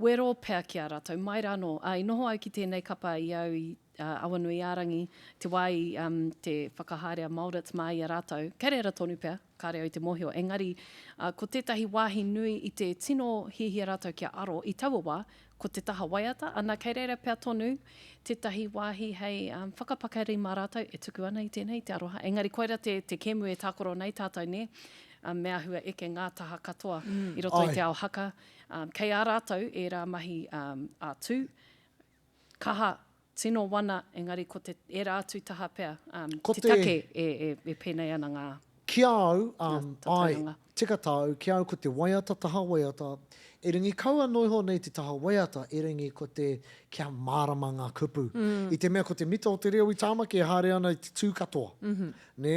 wero pea ki a rātou. Mai rānō, uh, i noho au ki tēnei kapa i au i uh, Awanuiārangi, te wā i um, te whakahaere a Mauritz mā i a rātou, kei reira tonu pea, kāre au i te mōhio, engari uh, ko tētahi wāhi nui i te tino hiahia rātou kia aro i taua wā, ko te taha waiata, ana kei reira pea tonu tētahi wāhi hei um, whakapakari mā rātou e tuku ana i tēnei, te aroha. Engari koira te, te kēmu e tākaro nei tātou, nē? Um, me āhua eke ngā taha katoa mm. i roto i Ai. te ao haka. Um, kei a rātou ērā mahi um, ā-tū, kaha, tino wana, engari ko te, ērā atu taha pea, um, Ko te te- take e, e, e pēnei ana ngā, Ki a au, um, ai, tatauranga. tika tāu, ki a au ko te waiata taha waiata, erangi kaua noa iho nei te taha waiata, erangi ko te kia mārama ngā kupu. Mm. I te mea ko te mita o te reo i Tāmaki e haere ana i te tū katoa. Mm -hmm. Nē?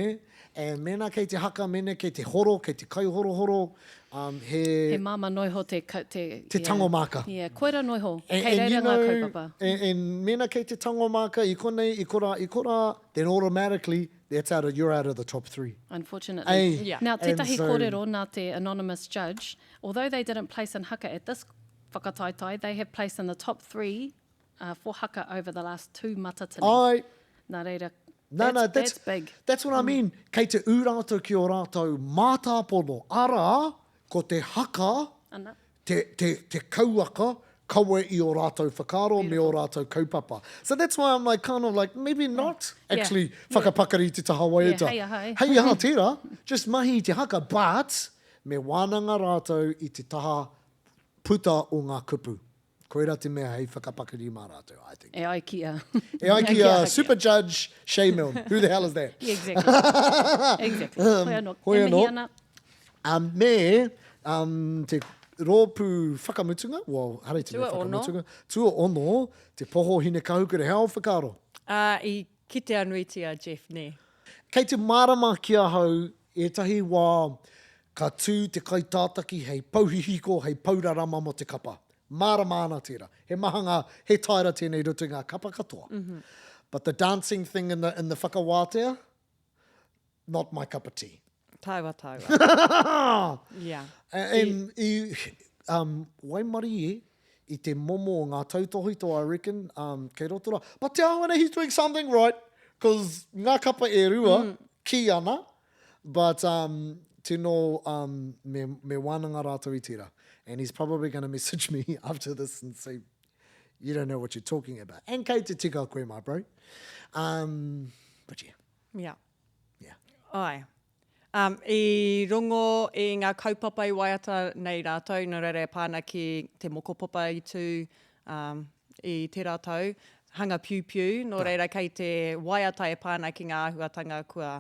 And mēnā kei te haka, mēnā kei te horo, kei te kaihorohoro, um, he... He māmā noa iho te... Te, te tango māka. Yeah, koira noa iho, And, kei and reira you ngā know, kaupapa. and, and mēnā kei te tango māka i konei, i korā, i korā, then automatically, that's out of, you're out of the top three. Unfortunately. Ei. Yeah. Now, And tētahi so- kōrero nā te anonymous judge, although they didn't place in haka at this whakataetae, they have placed in the top three uh, for haka over the last two matatini. Ai, Nā reira, No, that's, no, that's, that's big. That's what I mean. Kei te ū rātou ki ō rātou mātāpono. Arā, ko te haka, Ana. te, te, te kauaka, kawe i ō rātou whakaaro me ō rātou kaupapa. So that's why I'm like kind of like maybe not actually whakapakari te taha waiata. Yeah, hei aha, eh? Hei aha tērā, just mahi i te haka, but me wānanga rātou i te taha puta o ngā kupu. Koirā te mea hei whakapakari mā rātou, I think. E ai ki a. E ai ki a Super Judge Shay Milne. Who the hell is that? Yeah, exactly. Exactly. Hoi anō. Hoi E mihi anō. ana. Um, me um, te rōpū whakamutunga, well, hare te mea Tuaono. whakamutunga, tuaono, te poho hinekahukura, he ao whakaaro? Ā, i kitea nuitia Jeff, nē? Kei te mārama ki ahau ētahi wā ka tū te kaitātaki hei pouhihiko, hei pourarama mō te kapa. Mārama ana tērā. He maha ngā, he taera tēnei i roto i ngā kapa katoa. But the dancing thing in the, in the whakawātea, not my cup of tea. Taua, taua. Yeah. And i, um, waimarie i te momo o ngā tautōhito, I reckon, um, kei roto rā. But te āhua nei, he's doing something right, cause ngā kapa e rua, mm. kī ana, but um, tino um, me, me wānanga rātou i tērā. And he's probably going to message me after this and say, you don't know what you're talking about. And kei te tika koe, my bro. Um, but yeah. Yeah. Yeah. Ai. Um, I rongo i ngā kaupapa i waiata nei rātou, nō reira e pā ana ki te mokopapa i tū um, i tērā tau, hanga piupiu, nō reira kei te waiata e pā ana ki ngā āhuatanga kua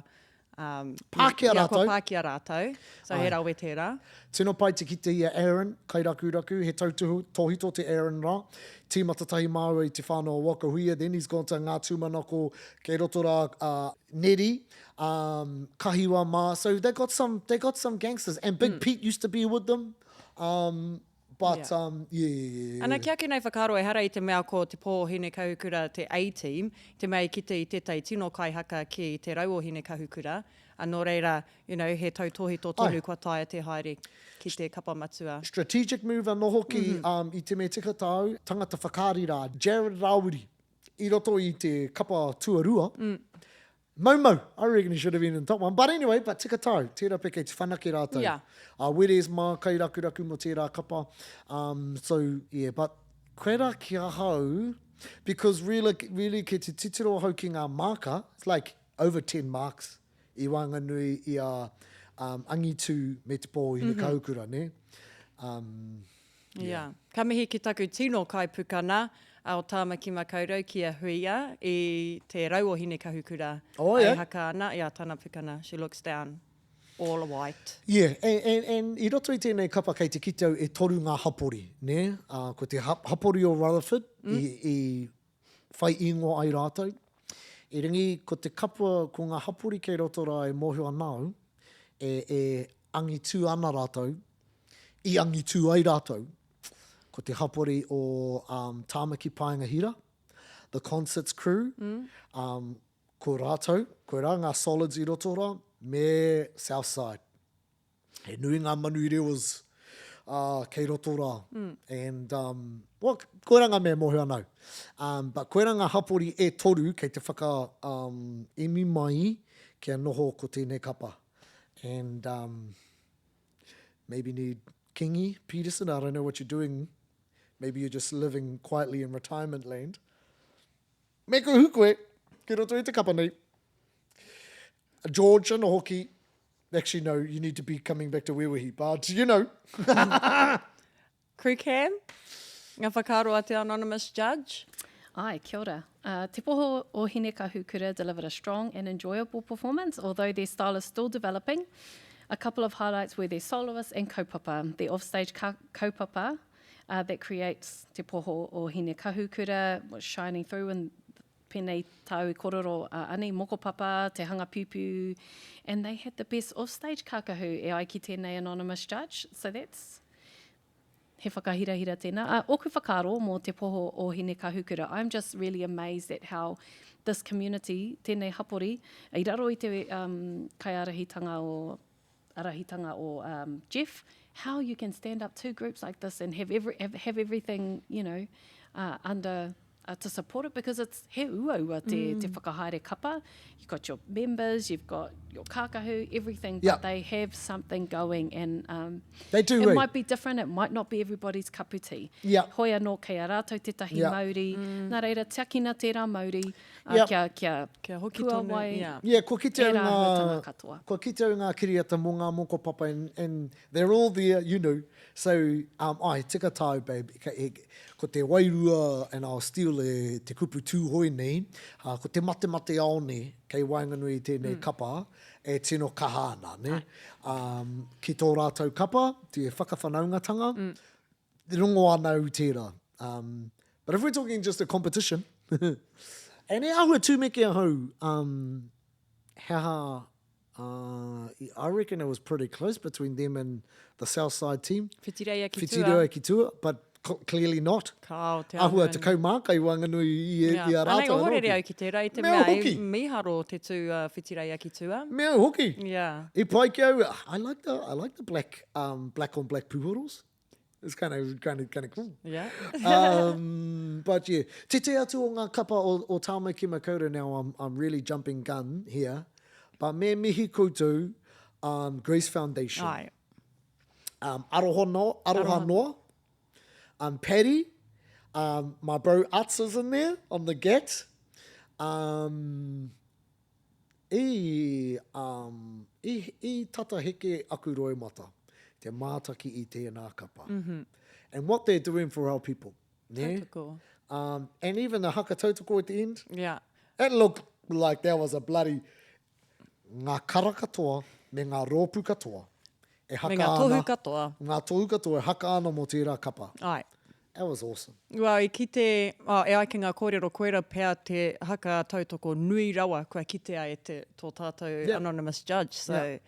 um, Pākia ia, rātou. Kua pākia rātou. So he Ai. rawe tērā. Tino pai te kite i a Aaron, kairakuraku, he tautohito te Aaron rā. Tīmata tahi māua i te whānau o Waka Huia, then he's gone to Ngā Tūmanako, kei roto rā a Neri, um, Kahiwa mā, so they got some, they got some gangsters, and Big Pete used to be with them, um, but, Yeah. um, yeah, yeah, yeah, yeah. Ana, ki ake nei whakaaro, ehara i te mea ko Te Pō o Hinekahukura te A-team, i te mea i kite i tētahi tino kaihaka ki Te Rau o Hinekahukura, a nō reira, you know, he tautōhito tonu Ai. kua taea te haere ki te kapa matua. Strategic move anō hoki um, i te mea tika tāu, tangata whakaari rā, Jared Rāwiri, i roto i te kapa tuarua, Maumau, I reckon he should have been in the top one. But anyway, but tika tāu, tērā pea kei te whanake rātou. Yeah. A Weres mā, kairakuraku mō tērā kapa. Um, so, yeah, but koirā ki ahau, because really, really kei te titiro ahau ki ngā māka, it's like over 10 marks i waenganui i a um, Angitu me Te Pō Hinekahukura, mm -hmm. nē? Um, Yeah. Ka mihi ki taku tino kaipukana o Tāmaki Makaurau ki a Huia i te rau o Hinekahukura. Oh, yeah. E haka ana i a tana pukana. She looks down. All white. Yeah, and, and, and i roto i tēnei kapa kei te kite au e toru ngā hapori, nē? Uh, ko te hapori o Rutherford mm. i, i whai ingoa ai rātou. Erangi, ko te kapua, ko ngā hapori kei roto rā e mōhio ana au, e, e angitū ana rātou, i angitū ai rātou, ko te hapori o um, Tāmaki Paenga Hira, The Concerts Crew, mm. um, ko rātou, ko rā ngā solids i roto rā, me Southside. He nui ngā manu rewas uh, kei roto rā. Mm. And, um, well, koirā ngā mea mōhio ana au. Um, but koirā ngā hapori e toru kei te whaka um, emi mai kia noho ko tēnei kapa. And um, maybe need Kingi Peterson, I don't know what you're doing. Maybe you're just living quietly in retirement land. Me kuhu koe, ki roto i te kapa nei. George anō hoki, actually no, you need to be coming back to Wewehi, but you know. Crew cam, ngā whakaaro a te anonymous judge. Ai, kia ora. Uh, Te Poho o Hinekahukura delivered a strong and enjoyable performance, although their style is still developing. A couple of highlights were their soloists and kaupapa. The offstage ka kaupapa uh, that creates Te Poho o Hinekahukura was shining through in Pēnei tāu i korero a Ani, mokopapa, te hanga piupiu, and they had the best offstage kākahu e ai ki tēnei anonymous judge. So that's he whakahirahira tēnā. Uh, ōku whakaaro mō Te Poho o Hinekahukura, I'm just really amazed at how this community, tēnei hapori, i raro i te um, kaiārahitanga o arahitanga o um, Jeff, how you can stand up two groups like this and have, every, have, have everything, you know, uh, under uh, to support it because it's he uaua te, mm. te whakahaere kapa. You've got your members, you've got your kākahu, everything, but Yeah. they have something going and um, They do, it eh? might be different, it might not be everybody's cup of tea. Yeah. Hoi anō kei a rātou tētahi Yeah. mauri, nā reira tiakina tērā mauri, uh, Yep. kia, kia, Kia hoki tonu, puawai yeah. Yeah, kua kite au ērā ngā, āhuatanga katoa. kua kite au ngā kiriata mō ngā mokopapa and, and they're all there, you know. So, um, ai, tika tāu, babe, ka, e, ko te wairua, and I'll steal e, te kupu tūhoe nei, uh, ko te matemate aone kei waenganui i tēnei mm. kapa, e tino kaha ana, ne? Um, ki tō rātou kapa, te whakawhanaungatanga, mm. rongo ana au tērā. Um, but if we're talking just a competition, and e ahua tūmeke ahau, um, he aha, uh, I reckon it was pretty close between them and the Southside team. Whitireia ki tua. Whitireia ki tua, but clearly not. Kao, te Ahua āhua te kaumākai waenganui i, yeah. i a rātou. Anei, ohorere au ki tērā, i te mea mea i mīharo te tū uh, Whitireia ki tua. Mea hoki. Yeah. I pai ki au, I like the, I like the black, um, black on black pūhoros. It's kind of, kind of, kind of cool. Yeah. um, but yeah, te te atu o ngā kapa o, o Tāmaki Makaurau now, I'm, I'm really jumping gun here, but me mihi koutou, um, Grace Foundation. Ai. Um, aroha, no, aroha, aroha. noa. Um, Paddy, um, my bro Utz is in there on the get. Um, I, um, i, i tata heke aku roimata, te mātaki i tēnā kapa. Mm -hmm. And what they're doing for our people. Ne? Tautoko. Um, and even the haka tautoko at the end. Yeah. It looked like there was a bloody ngā kara katoa me ngā rōpū katoa e haka Me ngā tohu ana, katoa. Ngā tohu katoa e haka ana mō tērā kapa. Ai. That was awesome. Well, i kite, oh, e ai ki ngā kōrero, koira pea te haka tautoko nui rawa kua kitea e te, tō tātou Yeah. anonymous judge. So, Yeah.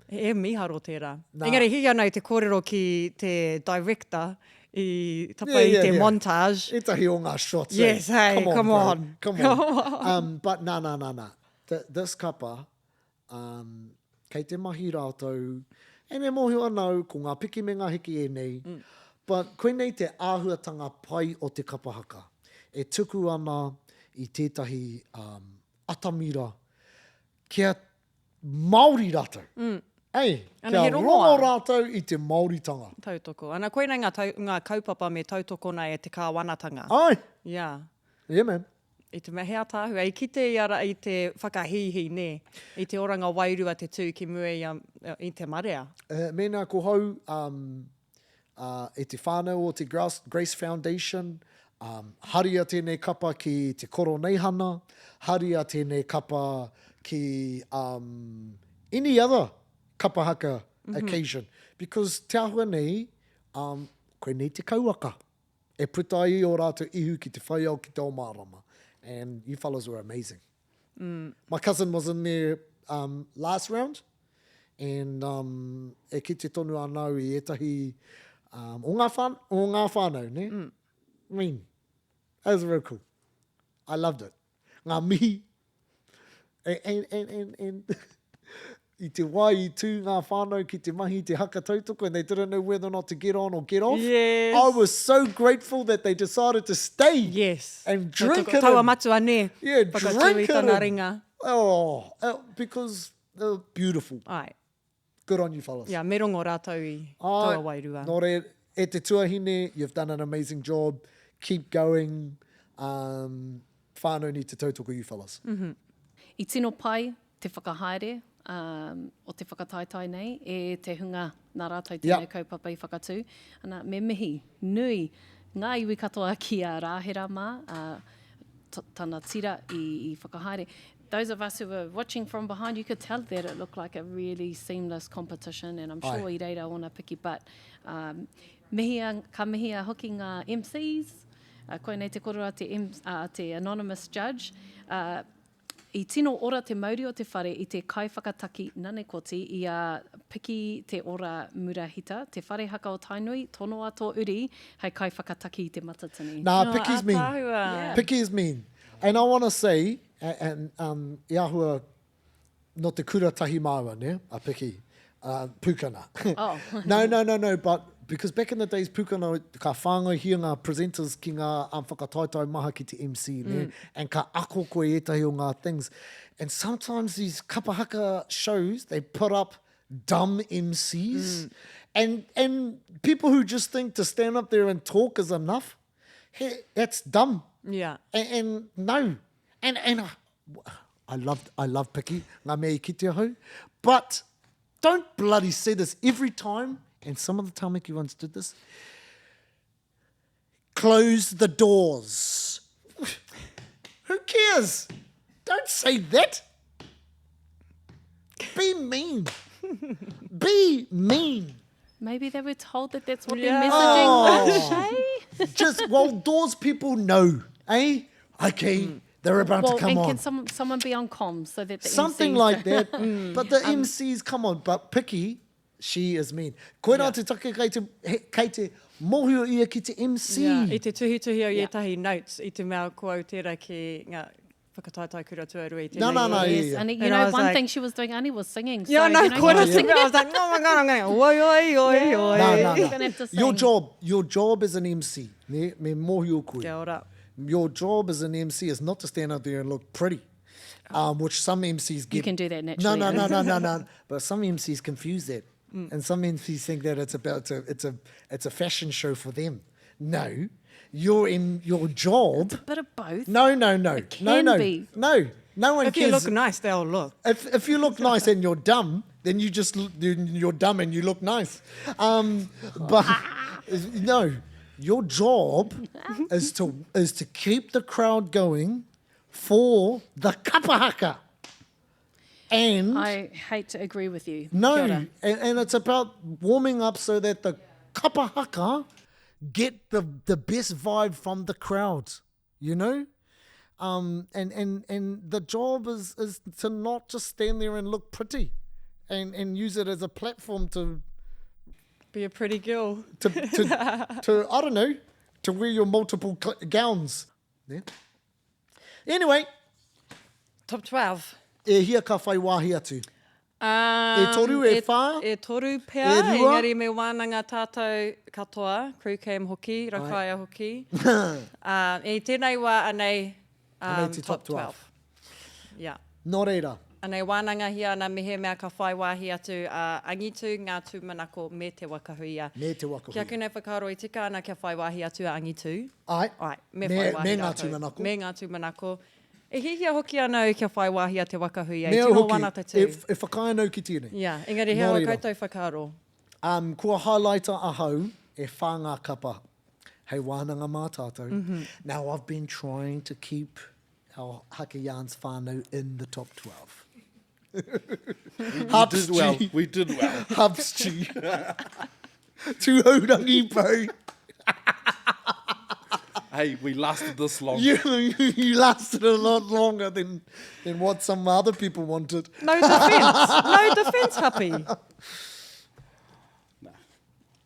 he mīharo tērā. Nā. Engari, hī ana i te kōrero ki te director i tapa Yeah, i yeah, te yeah. montage. Ētahi o ngā shots. eh? Yes, hey, Come on, come bro. on. Come on. Um, but nā, nā, nā, nā. Th this kapa, um, kei te mahi rātou, and e mōhio ana au, ko ngā piki me ngā hiki ēnei, mm. but koinei te āhuatanga pai o te kapa haka. E tuku ana i tētahi um, atamira kia Māori rātou. Mm. Ei, Ana, kia he rongo rongoa. rātou i te Māoritanga. Tautoko. Ana, koinei ngā, tau, ngā kaupapa me tautokona e te kāwanatanga. Ai! Yeah. Yeah, man. I te mea he ataahua, i kite i a i te whakahīhī, nē, i te oranga wairua te tū ki mua i a, i te marea. Uh, mēnā ko hau um, uh, e te whānau o te Grace, Grace Foundation, um, haria tēnei kapa ki te Koroneihana, haria tēnei kapa ki um, any other kapa haka mm -hmm. occasion. Because te ahua nei, um, koinei te kauaka. E puta ai ō rātou ihu ki te whai ao ki te ao mārama. And you fellas were amazing. Mm. My cousin was in there um, last round, and um, e kite tonu ana au i ētahi um, o, ngā whānau, o ngā whānau, ne? Mm. I mean, that was real cool. I loved it. Ngā mihi And, and, and, and i te wā i tū ngā whānau ki te mahi te haka tautoko and they didn't know whether or not to get on or get off. Yes. I was so grateful that they decided to stay. Yes. And drink it Taua in. matua, nē. Yeah, Whakatū drink i it tana in. ringa. Oh, uh, because they were beautiful. Ai. Good on you fellas. Yeah, me rongo rātou i Ai, taua wairua. Nō reira, e te tuahine, you've done an amazing job. Keep going. Um, whānau need to tautoko you fellas. Mm -hmm. I tino pai te whakahaere um, o te whakataetae nei e te hunga nā rātou tēnei Yeah. kaupapa i whakatū. Ana, me mihi nui ngā iwi katoa ki a Rāhera mā, uh, tana tira i, i whakahaere. Those of us who were watching from behind, you could tell that it looked like a really seamless competition, and I'm sure i reira ōna piki, but um, mihia, ka mihia hoki ngā MCs, uh, koinei te korero a te, M, uh, te anonymous judge, uh, I tino ora te mauri o te whare i te kaiwhakataki nanekoti i a Piki Te Ora Murahita, Te Whare Haka o Tainui, tonoa tō uri hei kaiwhakataki i Te Matatini. Nah, Oh, Piki's mean. ātaahua. Yeah. Piki is mean. And I want to say, and, um, i ahua, no te kura tahi māua, ne? A Piki. Uh, pukana. Oh. no, no, no, no, but, Because back in the days, pukana, ka whāngaihia ngā presenters ki ngā um, whakataetae maha ki te MC, mm. ne? And ka ako koe ētahi o ngā things. And sometimes these kapa haka shows, they put up dumb MCs. Mm. And, and people who just think to stand up there and talk is enough, he, that's dumb. Yeah. And, and no. And, and I, I love, I love Piki, ngā mea i kite ahau, but don't bloody say this every time, and some of the Tamaki ones did this, close the doors. Who cares? Don't say that. Be mean. Be mean. Maybe they were told that that's what yeah. their messaging oh. was, eh? Just, well, doors people know, eh? Okay, mm. they're about well, to come and on. can some, someone be on comms so that the Something MCs like that. mm. But the um, MCs, come on, but Picky, she is mean. Koirā yeah. te take kei te, he, kei te mōhio ia ki te MC. Yeah. I te tuhituhi au i ētahi notes i te mea ko au tērā ki ngā whakataetae kura tuarua i tēnei. No, no, no. Yes, yeah, and you know, one like, thing she was doing, Annie, was singing. So, yeah, no, you know, koirā te mea. I was like, oh my God, I'm going, oi, oi, oi, oi. No, no, no. Your job, your job as an MC, ne, me mōhio koe. Kia ora. Your job as an MC is not to stand up there and look pretty. Um, which some MCs get. You can do that naturally. No, no, no, no, no, no. But some MCs confuse that. Mm. And some MCs think that it's about to, it's a it's a fashion show for them. No, you're in your job. It's a bit of both. No, no, no. It can no, no, be. No, no one if cares. If you look nice, they'll look. If, if you look nice and you're dumb, then you just you're dumb and you look nice. Um, but no, your job is to is to keep the crowd going for the kapa haka. And I hate to agree with you. No, and, and it's about warming up so that the kapa haka get the, the best vibe from the crowd, you know? Um, and, and, and the job is, is to not just stand there and look pretty and, and use it as a platform to be a pretty girl. To, to, to I don't know, to wear your multiple gowns. Yeah. Anyway. Top 12. E hia ka whai wāhi atu? Um, e toru, e, e whā? E toru pea, e rua? engari me wānanga tātou katoa, crew cam hoki, Rakaia hoki. um, e tēnei wā anei, um, anei te top 12. 12. Yeah. Nō reira. Anei wānangahia ana mehemea ka whai wāhi atu a Angitu, Ngā Tūmanako me Te Waka Huia. Me Te Waka Huia. Ki aku nei whakaaro i tika ana kia whai wāhi atu a Angitu. Āe. Āe, me whai wāhi Me Ngā rātou. Tūmanako. Me Ngā Tūmanako. E hiahia hoki ana au kia whai wāhi a Te Waka Huia. Me I au tino hoki, wana te tū. e, e whakaae ana au ki tēnei. Yeah, engari he Nō aha reira. koutou whakaaro? Um, kua highlighta ahau e whā ngā kapa hei wānanga mā tātou. Mm -hmm. Now I've been trying to keep our Haka Yarns whānau in the top 12. We did well. We did well. Hubs G. Tūhourangi, bro. Hey, we lasted this long. You, you lasted a lot longer than, than what some other people wanted. No defence. No defence, Happy. Nah.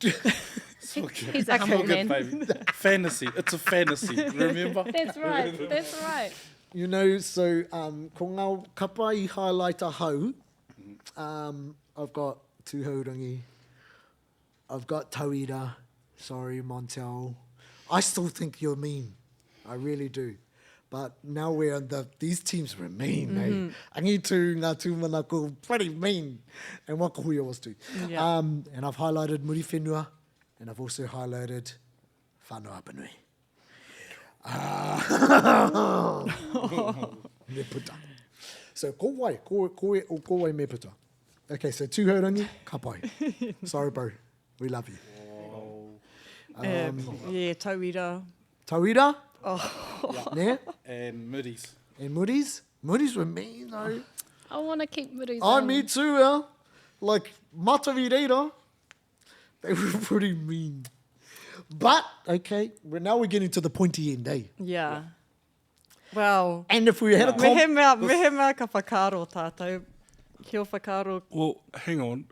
It's all good. He's a humble All good, man. baby. Fantasy. It's a fantasy. Remember? That's right. That's right. You know, so um, ko ngā kapa i highlight ahau, um, I've got Tūhourangi, I've got Tauira, sorry, Montel. I still think you're mean. I really do. But now we're on the, these teams were mean, mm -hmm. eh? Angitu, Ngā Tūmanako, pretty mean. And Waka Huia was too. Yeah. Um, and I've highlighted Muriwhenua, and I've also highlighted Whānau Apanui. Uh, me puta. So ko wai, ko, ko, o ko wai me puta. Okay, so Tūhourangi, ka pai. Sorry, bro. We love you. Um, yeah, Tauira. Tauira? Oh. Yeah. And Moody's. And Moody's? Moody's were mean, though. I want to keep Moody's Oh, on. me too, yeah. Like, Matari Reira, they were pretty mean. But, okay, we're, now we're getting to the pointy end, eh? Yeah. Well, And if we had a comp... mehemea, mehemea ka whakaaro tātou, kia whakaaro Well, hang on.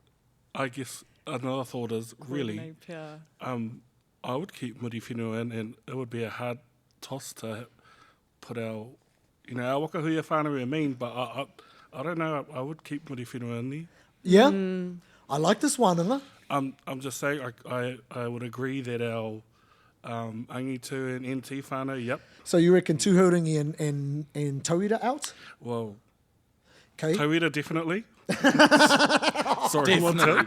I guess another thought is really, koinei pea. um, I would keep Muriwhenua in, and it would be a hard toss to put our, you know, our waka huia whānau are mean, but I, I, I don't know, I, I would keep Muriwhenua in there. Yeah? I like this wānanga. Um, I'm just saying, I, I, I would agree that our um, Angitu and NT whānau, yep. So you reckon Tūhourangi and, and, and Tauira out? Well, Okay. Tauira definitely. Sorry, Montel.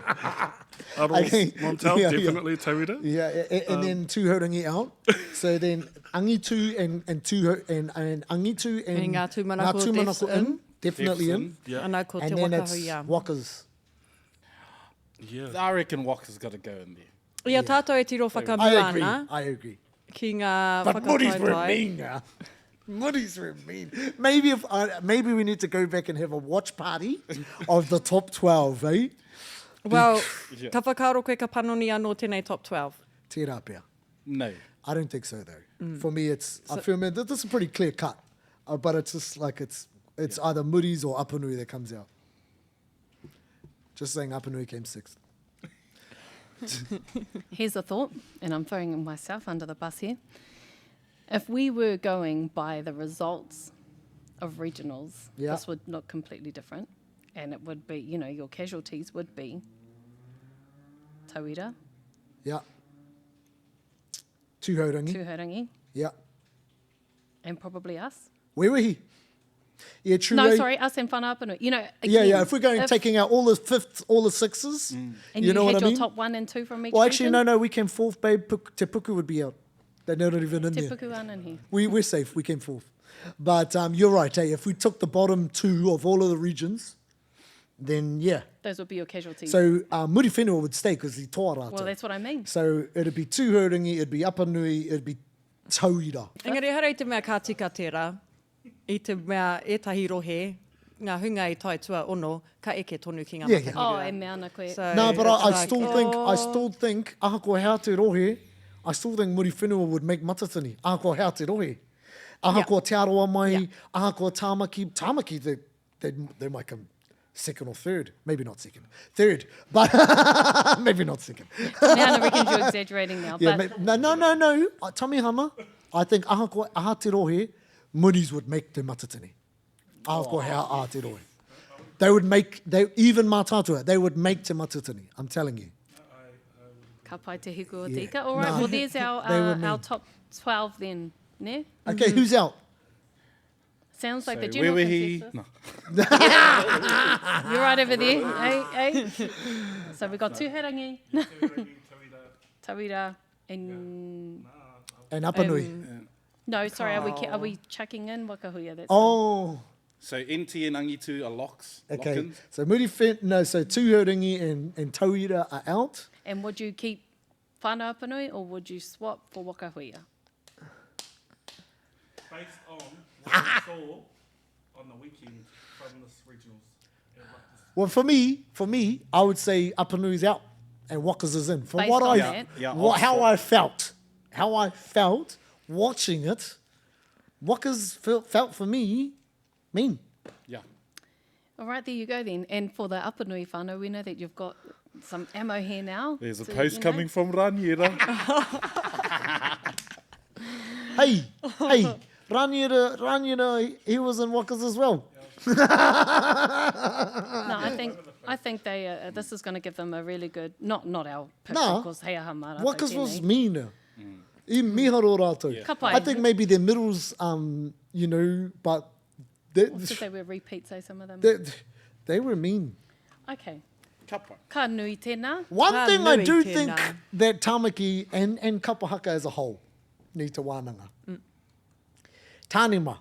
Okay. Montel, Yeah, yeah. definitely Tauira. Yeah, and then Tūhourangi out. So then Angitu and and Tūhou and and Angitu and And Ngā Tūmanako Ngā Tūmanako defs in. in, definitely Defs in. in, Yeah. Ana ko te And then waka it's huia. Wakas. Yeah. I reckon Waka's got to go in there. Ia tātou e tiro I whakamua agree. ana I agree. ki ngā But Moody's were whakataetae. mean now. Moody's were mean. Maybe if I, maybe we need to go back and have a watch party of the top 12, eh? Well, ka whakaaro koe ka panoni anō tēnei top 12. Tērā pea. No. I don't think so though. For me, it's I feel man, this is a pretty clear cut, but it's just like it's it's either Moody's or Apanui that comes out. Just saying, Apanui came sixth. Here's a thought, and I'm throwing myself under the bus here. If we were going by the results of regionals, Yeah. this would look completely different. And it would be, you know, your casualties would be Tauira, Yeah. Tūhourangi. Tūhourangi, Yeah. and probably us. Where were he? Yeah, true. No, eh? sorry, us and Whānau You know, Yeah, again, yeah. If we're going if- taking out all the fifths, all the sixes, and you you, know had what I your mean? top one and two from each Well, actually, region, no, no. We came fourth, babe. Puk- Te Puku would be out. They're not even in Te there. Puku aren't in here. We, we're safe. We came fourth. But um, you're right, eh? If we took the bottom two of all of the regions, then yeah. Those would be your casualties. So uh, Muriwhenua would stay because he toa rātou. well, that's what I mean. So it'd be Tūhourangi, it'd be Apanui, it'd be Tauira. Engari hara i te mea ka tika tērā, i te mea ētahi rohe, ngā hunga i tae tuaono, ka eke tonu ki ngā Yeah, yeah. Oh, matahirua. e mea ana koe. So, No, but I, I it's like, still think, I oh. still think, ahakoa hea te rohe, I still think Muriwhenua would make Matatini, ahakoa hea te rohe. Ahakoa Te Arawa mai, Yeah. ahakoa Tāmaki, Tāmaki, they, they, they might come second or third. Maybe not second. Third, but maybe not second. Now I reckon you're exaggerating now. Yeah, but ma- no, no, no, no. Tamihana, I think ahakoa aha te rohe, Moody's would make te Matatini. Ahakoa hea a te rohe. They would make, they, even Mātātua, they would make te Matatini. I'm telling you. Ka pai te hiku o Yeah. te ika. All right, No. well, there's our, They were our mean. top 12 then. Ne? Okay, who's out? Sounds like the So general where were he? consensus. No. You're right over there. eh, eh? So we've got Tūhourangi, Tauira, and... And Apanui. No, sorry, are we, are we chucking in Wakahuia? That's oh, So NT and Angitu are locks. okay. Lock-ins. So Muriwhen, no, so Tūhourangi and, and Tauira are out. And would you keep Whānau Apanui or would you swap for Wakahuia? Based on what I saw on the weekend from this regionals. Well, for me, for me, I would say Apanui's out and Wakas is in. From Based what on I, that. Yeah, what, I'll how swap. I felt, how I felt watching it, Wakas felt, felt for me mean. Yeah. All right, there you go then. And for the Apanui whānau, we know that you've got some ammo here now. There's a to, post you know. coming from Raniera. Hey, hey, Raniera, Raniera, he was in Wakas as well. No, I think I think they uh, this is going to give them a really good not not our pick Nah. of course. Hei aha mā rātou Wakas was tēnei. mean. I miharo rātou. Ka pai. I think maybe their middles, um, you know, but they, Because they were repeats, eh, some of them. they, they were mean. Okay. Ka pai. Ka nui tēnā. One Ka thing I nui do tēnā. think that Tamaki and, and Kapahaka as a whole need to wānanga. Tānima,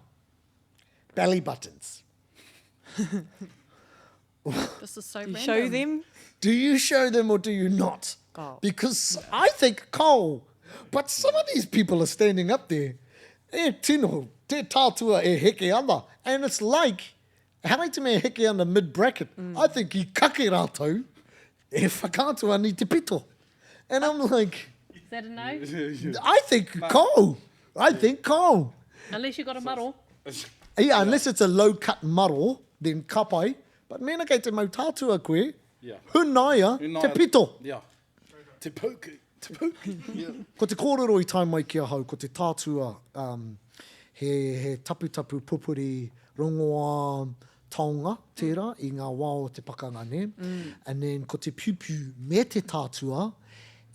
belly buttons. This is so You random. show them. Do you show them or do you not? Oh. Because I think Cole, but some of these people are standing up there, e tino, te tātua e heke ana. And it's like, harai te mea heke ana mid-bracket. I think i kake rātou, e whakaatu ani te pito. And I'm like, Is that a no? I think Cole. I think Cole. Unless you got a maro. Yeah, unless it's a low-cut maro, then ka pai. But mēnā kei te mau tātua koe, Yeah. hunaia te Hunaia- pito. Yeah. Te poke. Te poke. Yeah. Ko te kōrero i tae mai ki ahau, ko te tātua, um, he, he taputapu pupuri, rongoā, taonga tērā i ngā wā o te pakanga, nē? And then ko te piupiu me te tātua,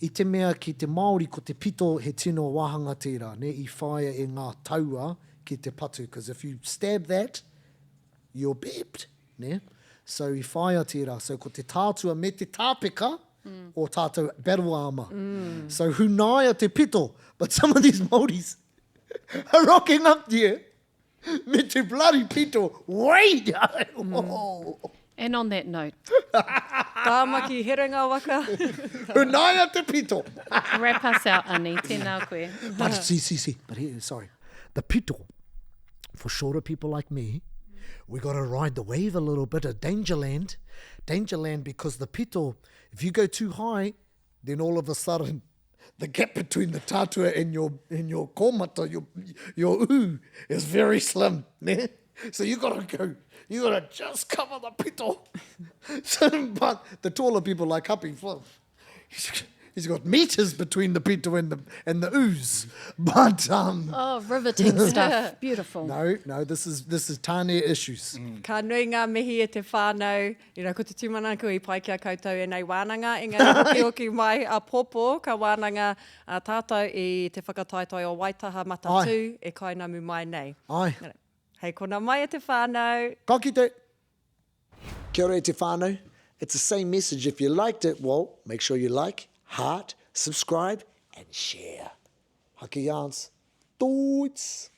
i te mea ki te Māori ko te pito he tino wāhanga tērā, nē, i whāia e ngā taua ki te patu, cause if you stab that, you're beeped, nē? So i whāia tērā, so ko te tātua me te tāpeka o tātou battle armour. So hunaia te pito, but some of these Māoris are rocking up there Me te bloody pito way down. Mm. And on that note. Tāmaki herenga waka. Hunaia te pito. Wrap us out, Ani. Tēnā koe. But see, see, see. But here, sorry. The pito, for shorter people like me, we got to ride the wave a little bit of Dangerland. Dangerland because the pito, if you go too high, then all of a sudden the gap between the tatua and your and your kōmata, your your ū is very slim. Ne? So you gotta go, you gotta just cover the pito. So, but the taller people like Happy, well, he's, he's got meters between the pito and the and the ooze. But um, Oh, riveting stuff. Beautiful. No, no, this is this is tāne issues. Mm. Ka nui ngā mihi e te whānau. You know, ko te tūmanako i pai ki a koutou ēnei wānanga, engari hokihoki mai āpōpō ka wānanga a tātou i te whakataetae o Waitaha Matatū e kainamu mai nei. Ai. Hei kona mai e te whānau. Ka kite! Kia ora e te whānau. It's the same message if you liked it, well, make sure you like, heart, subscribe and share. Haki yarns. Toots!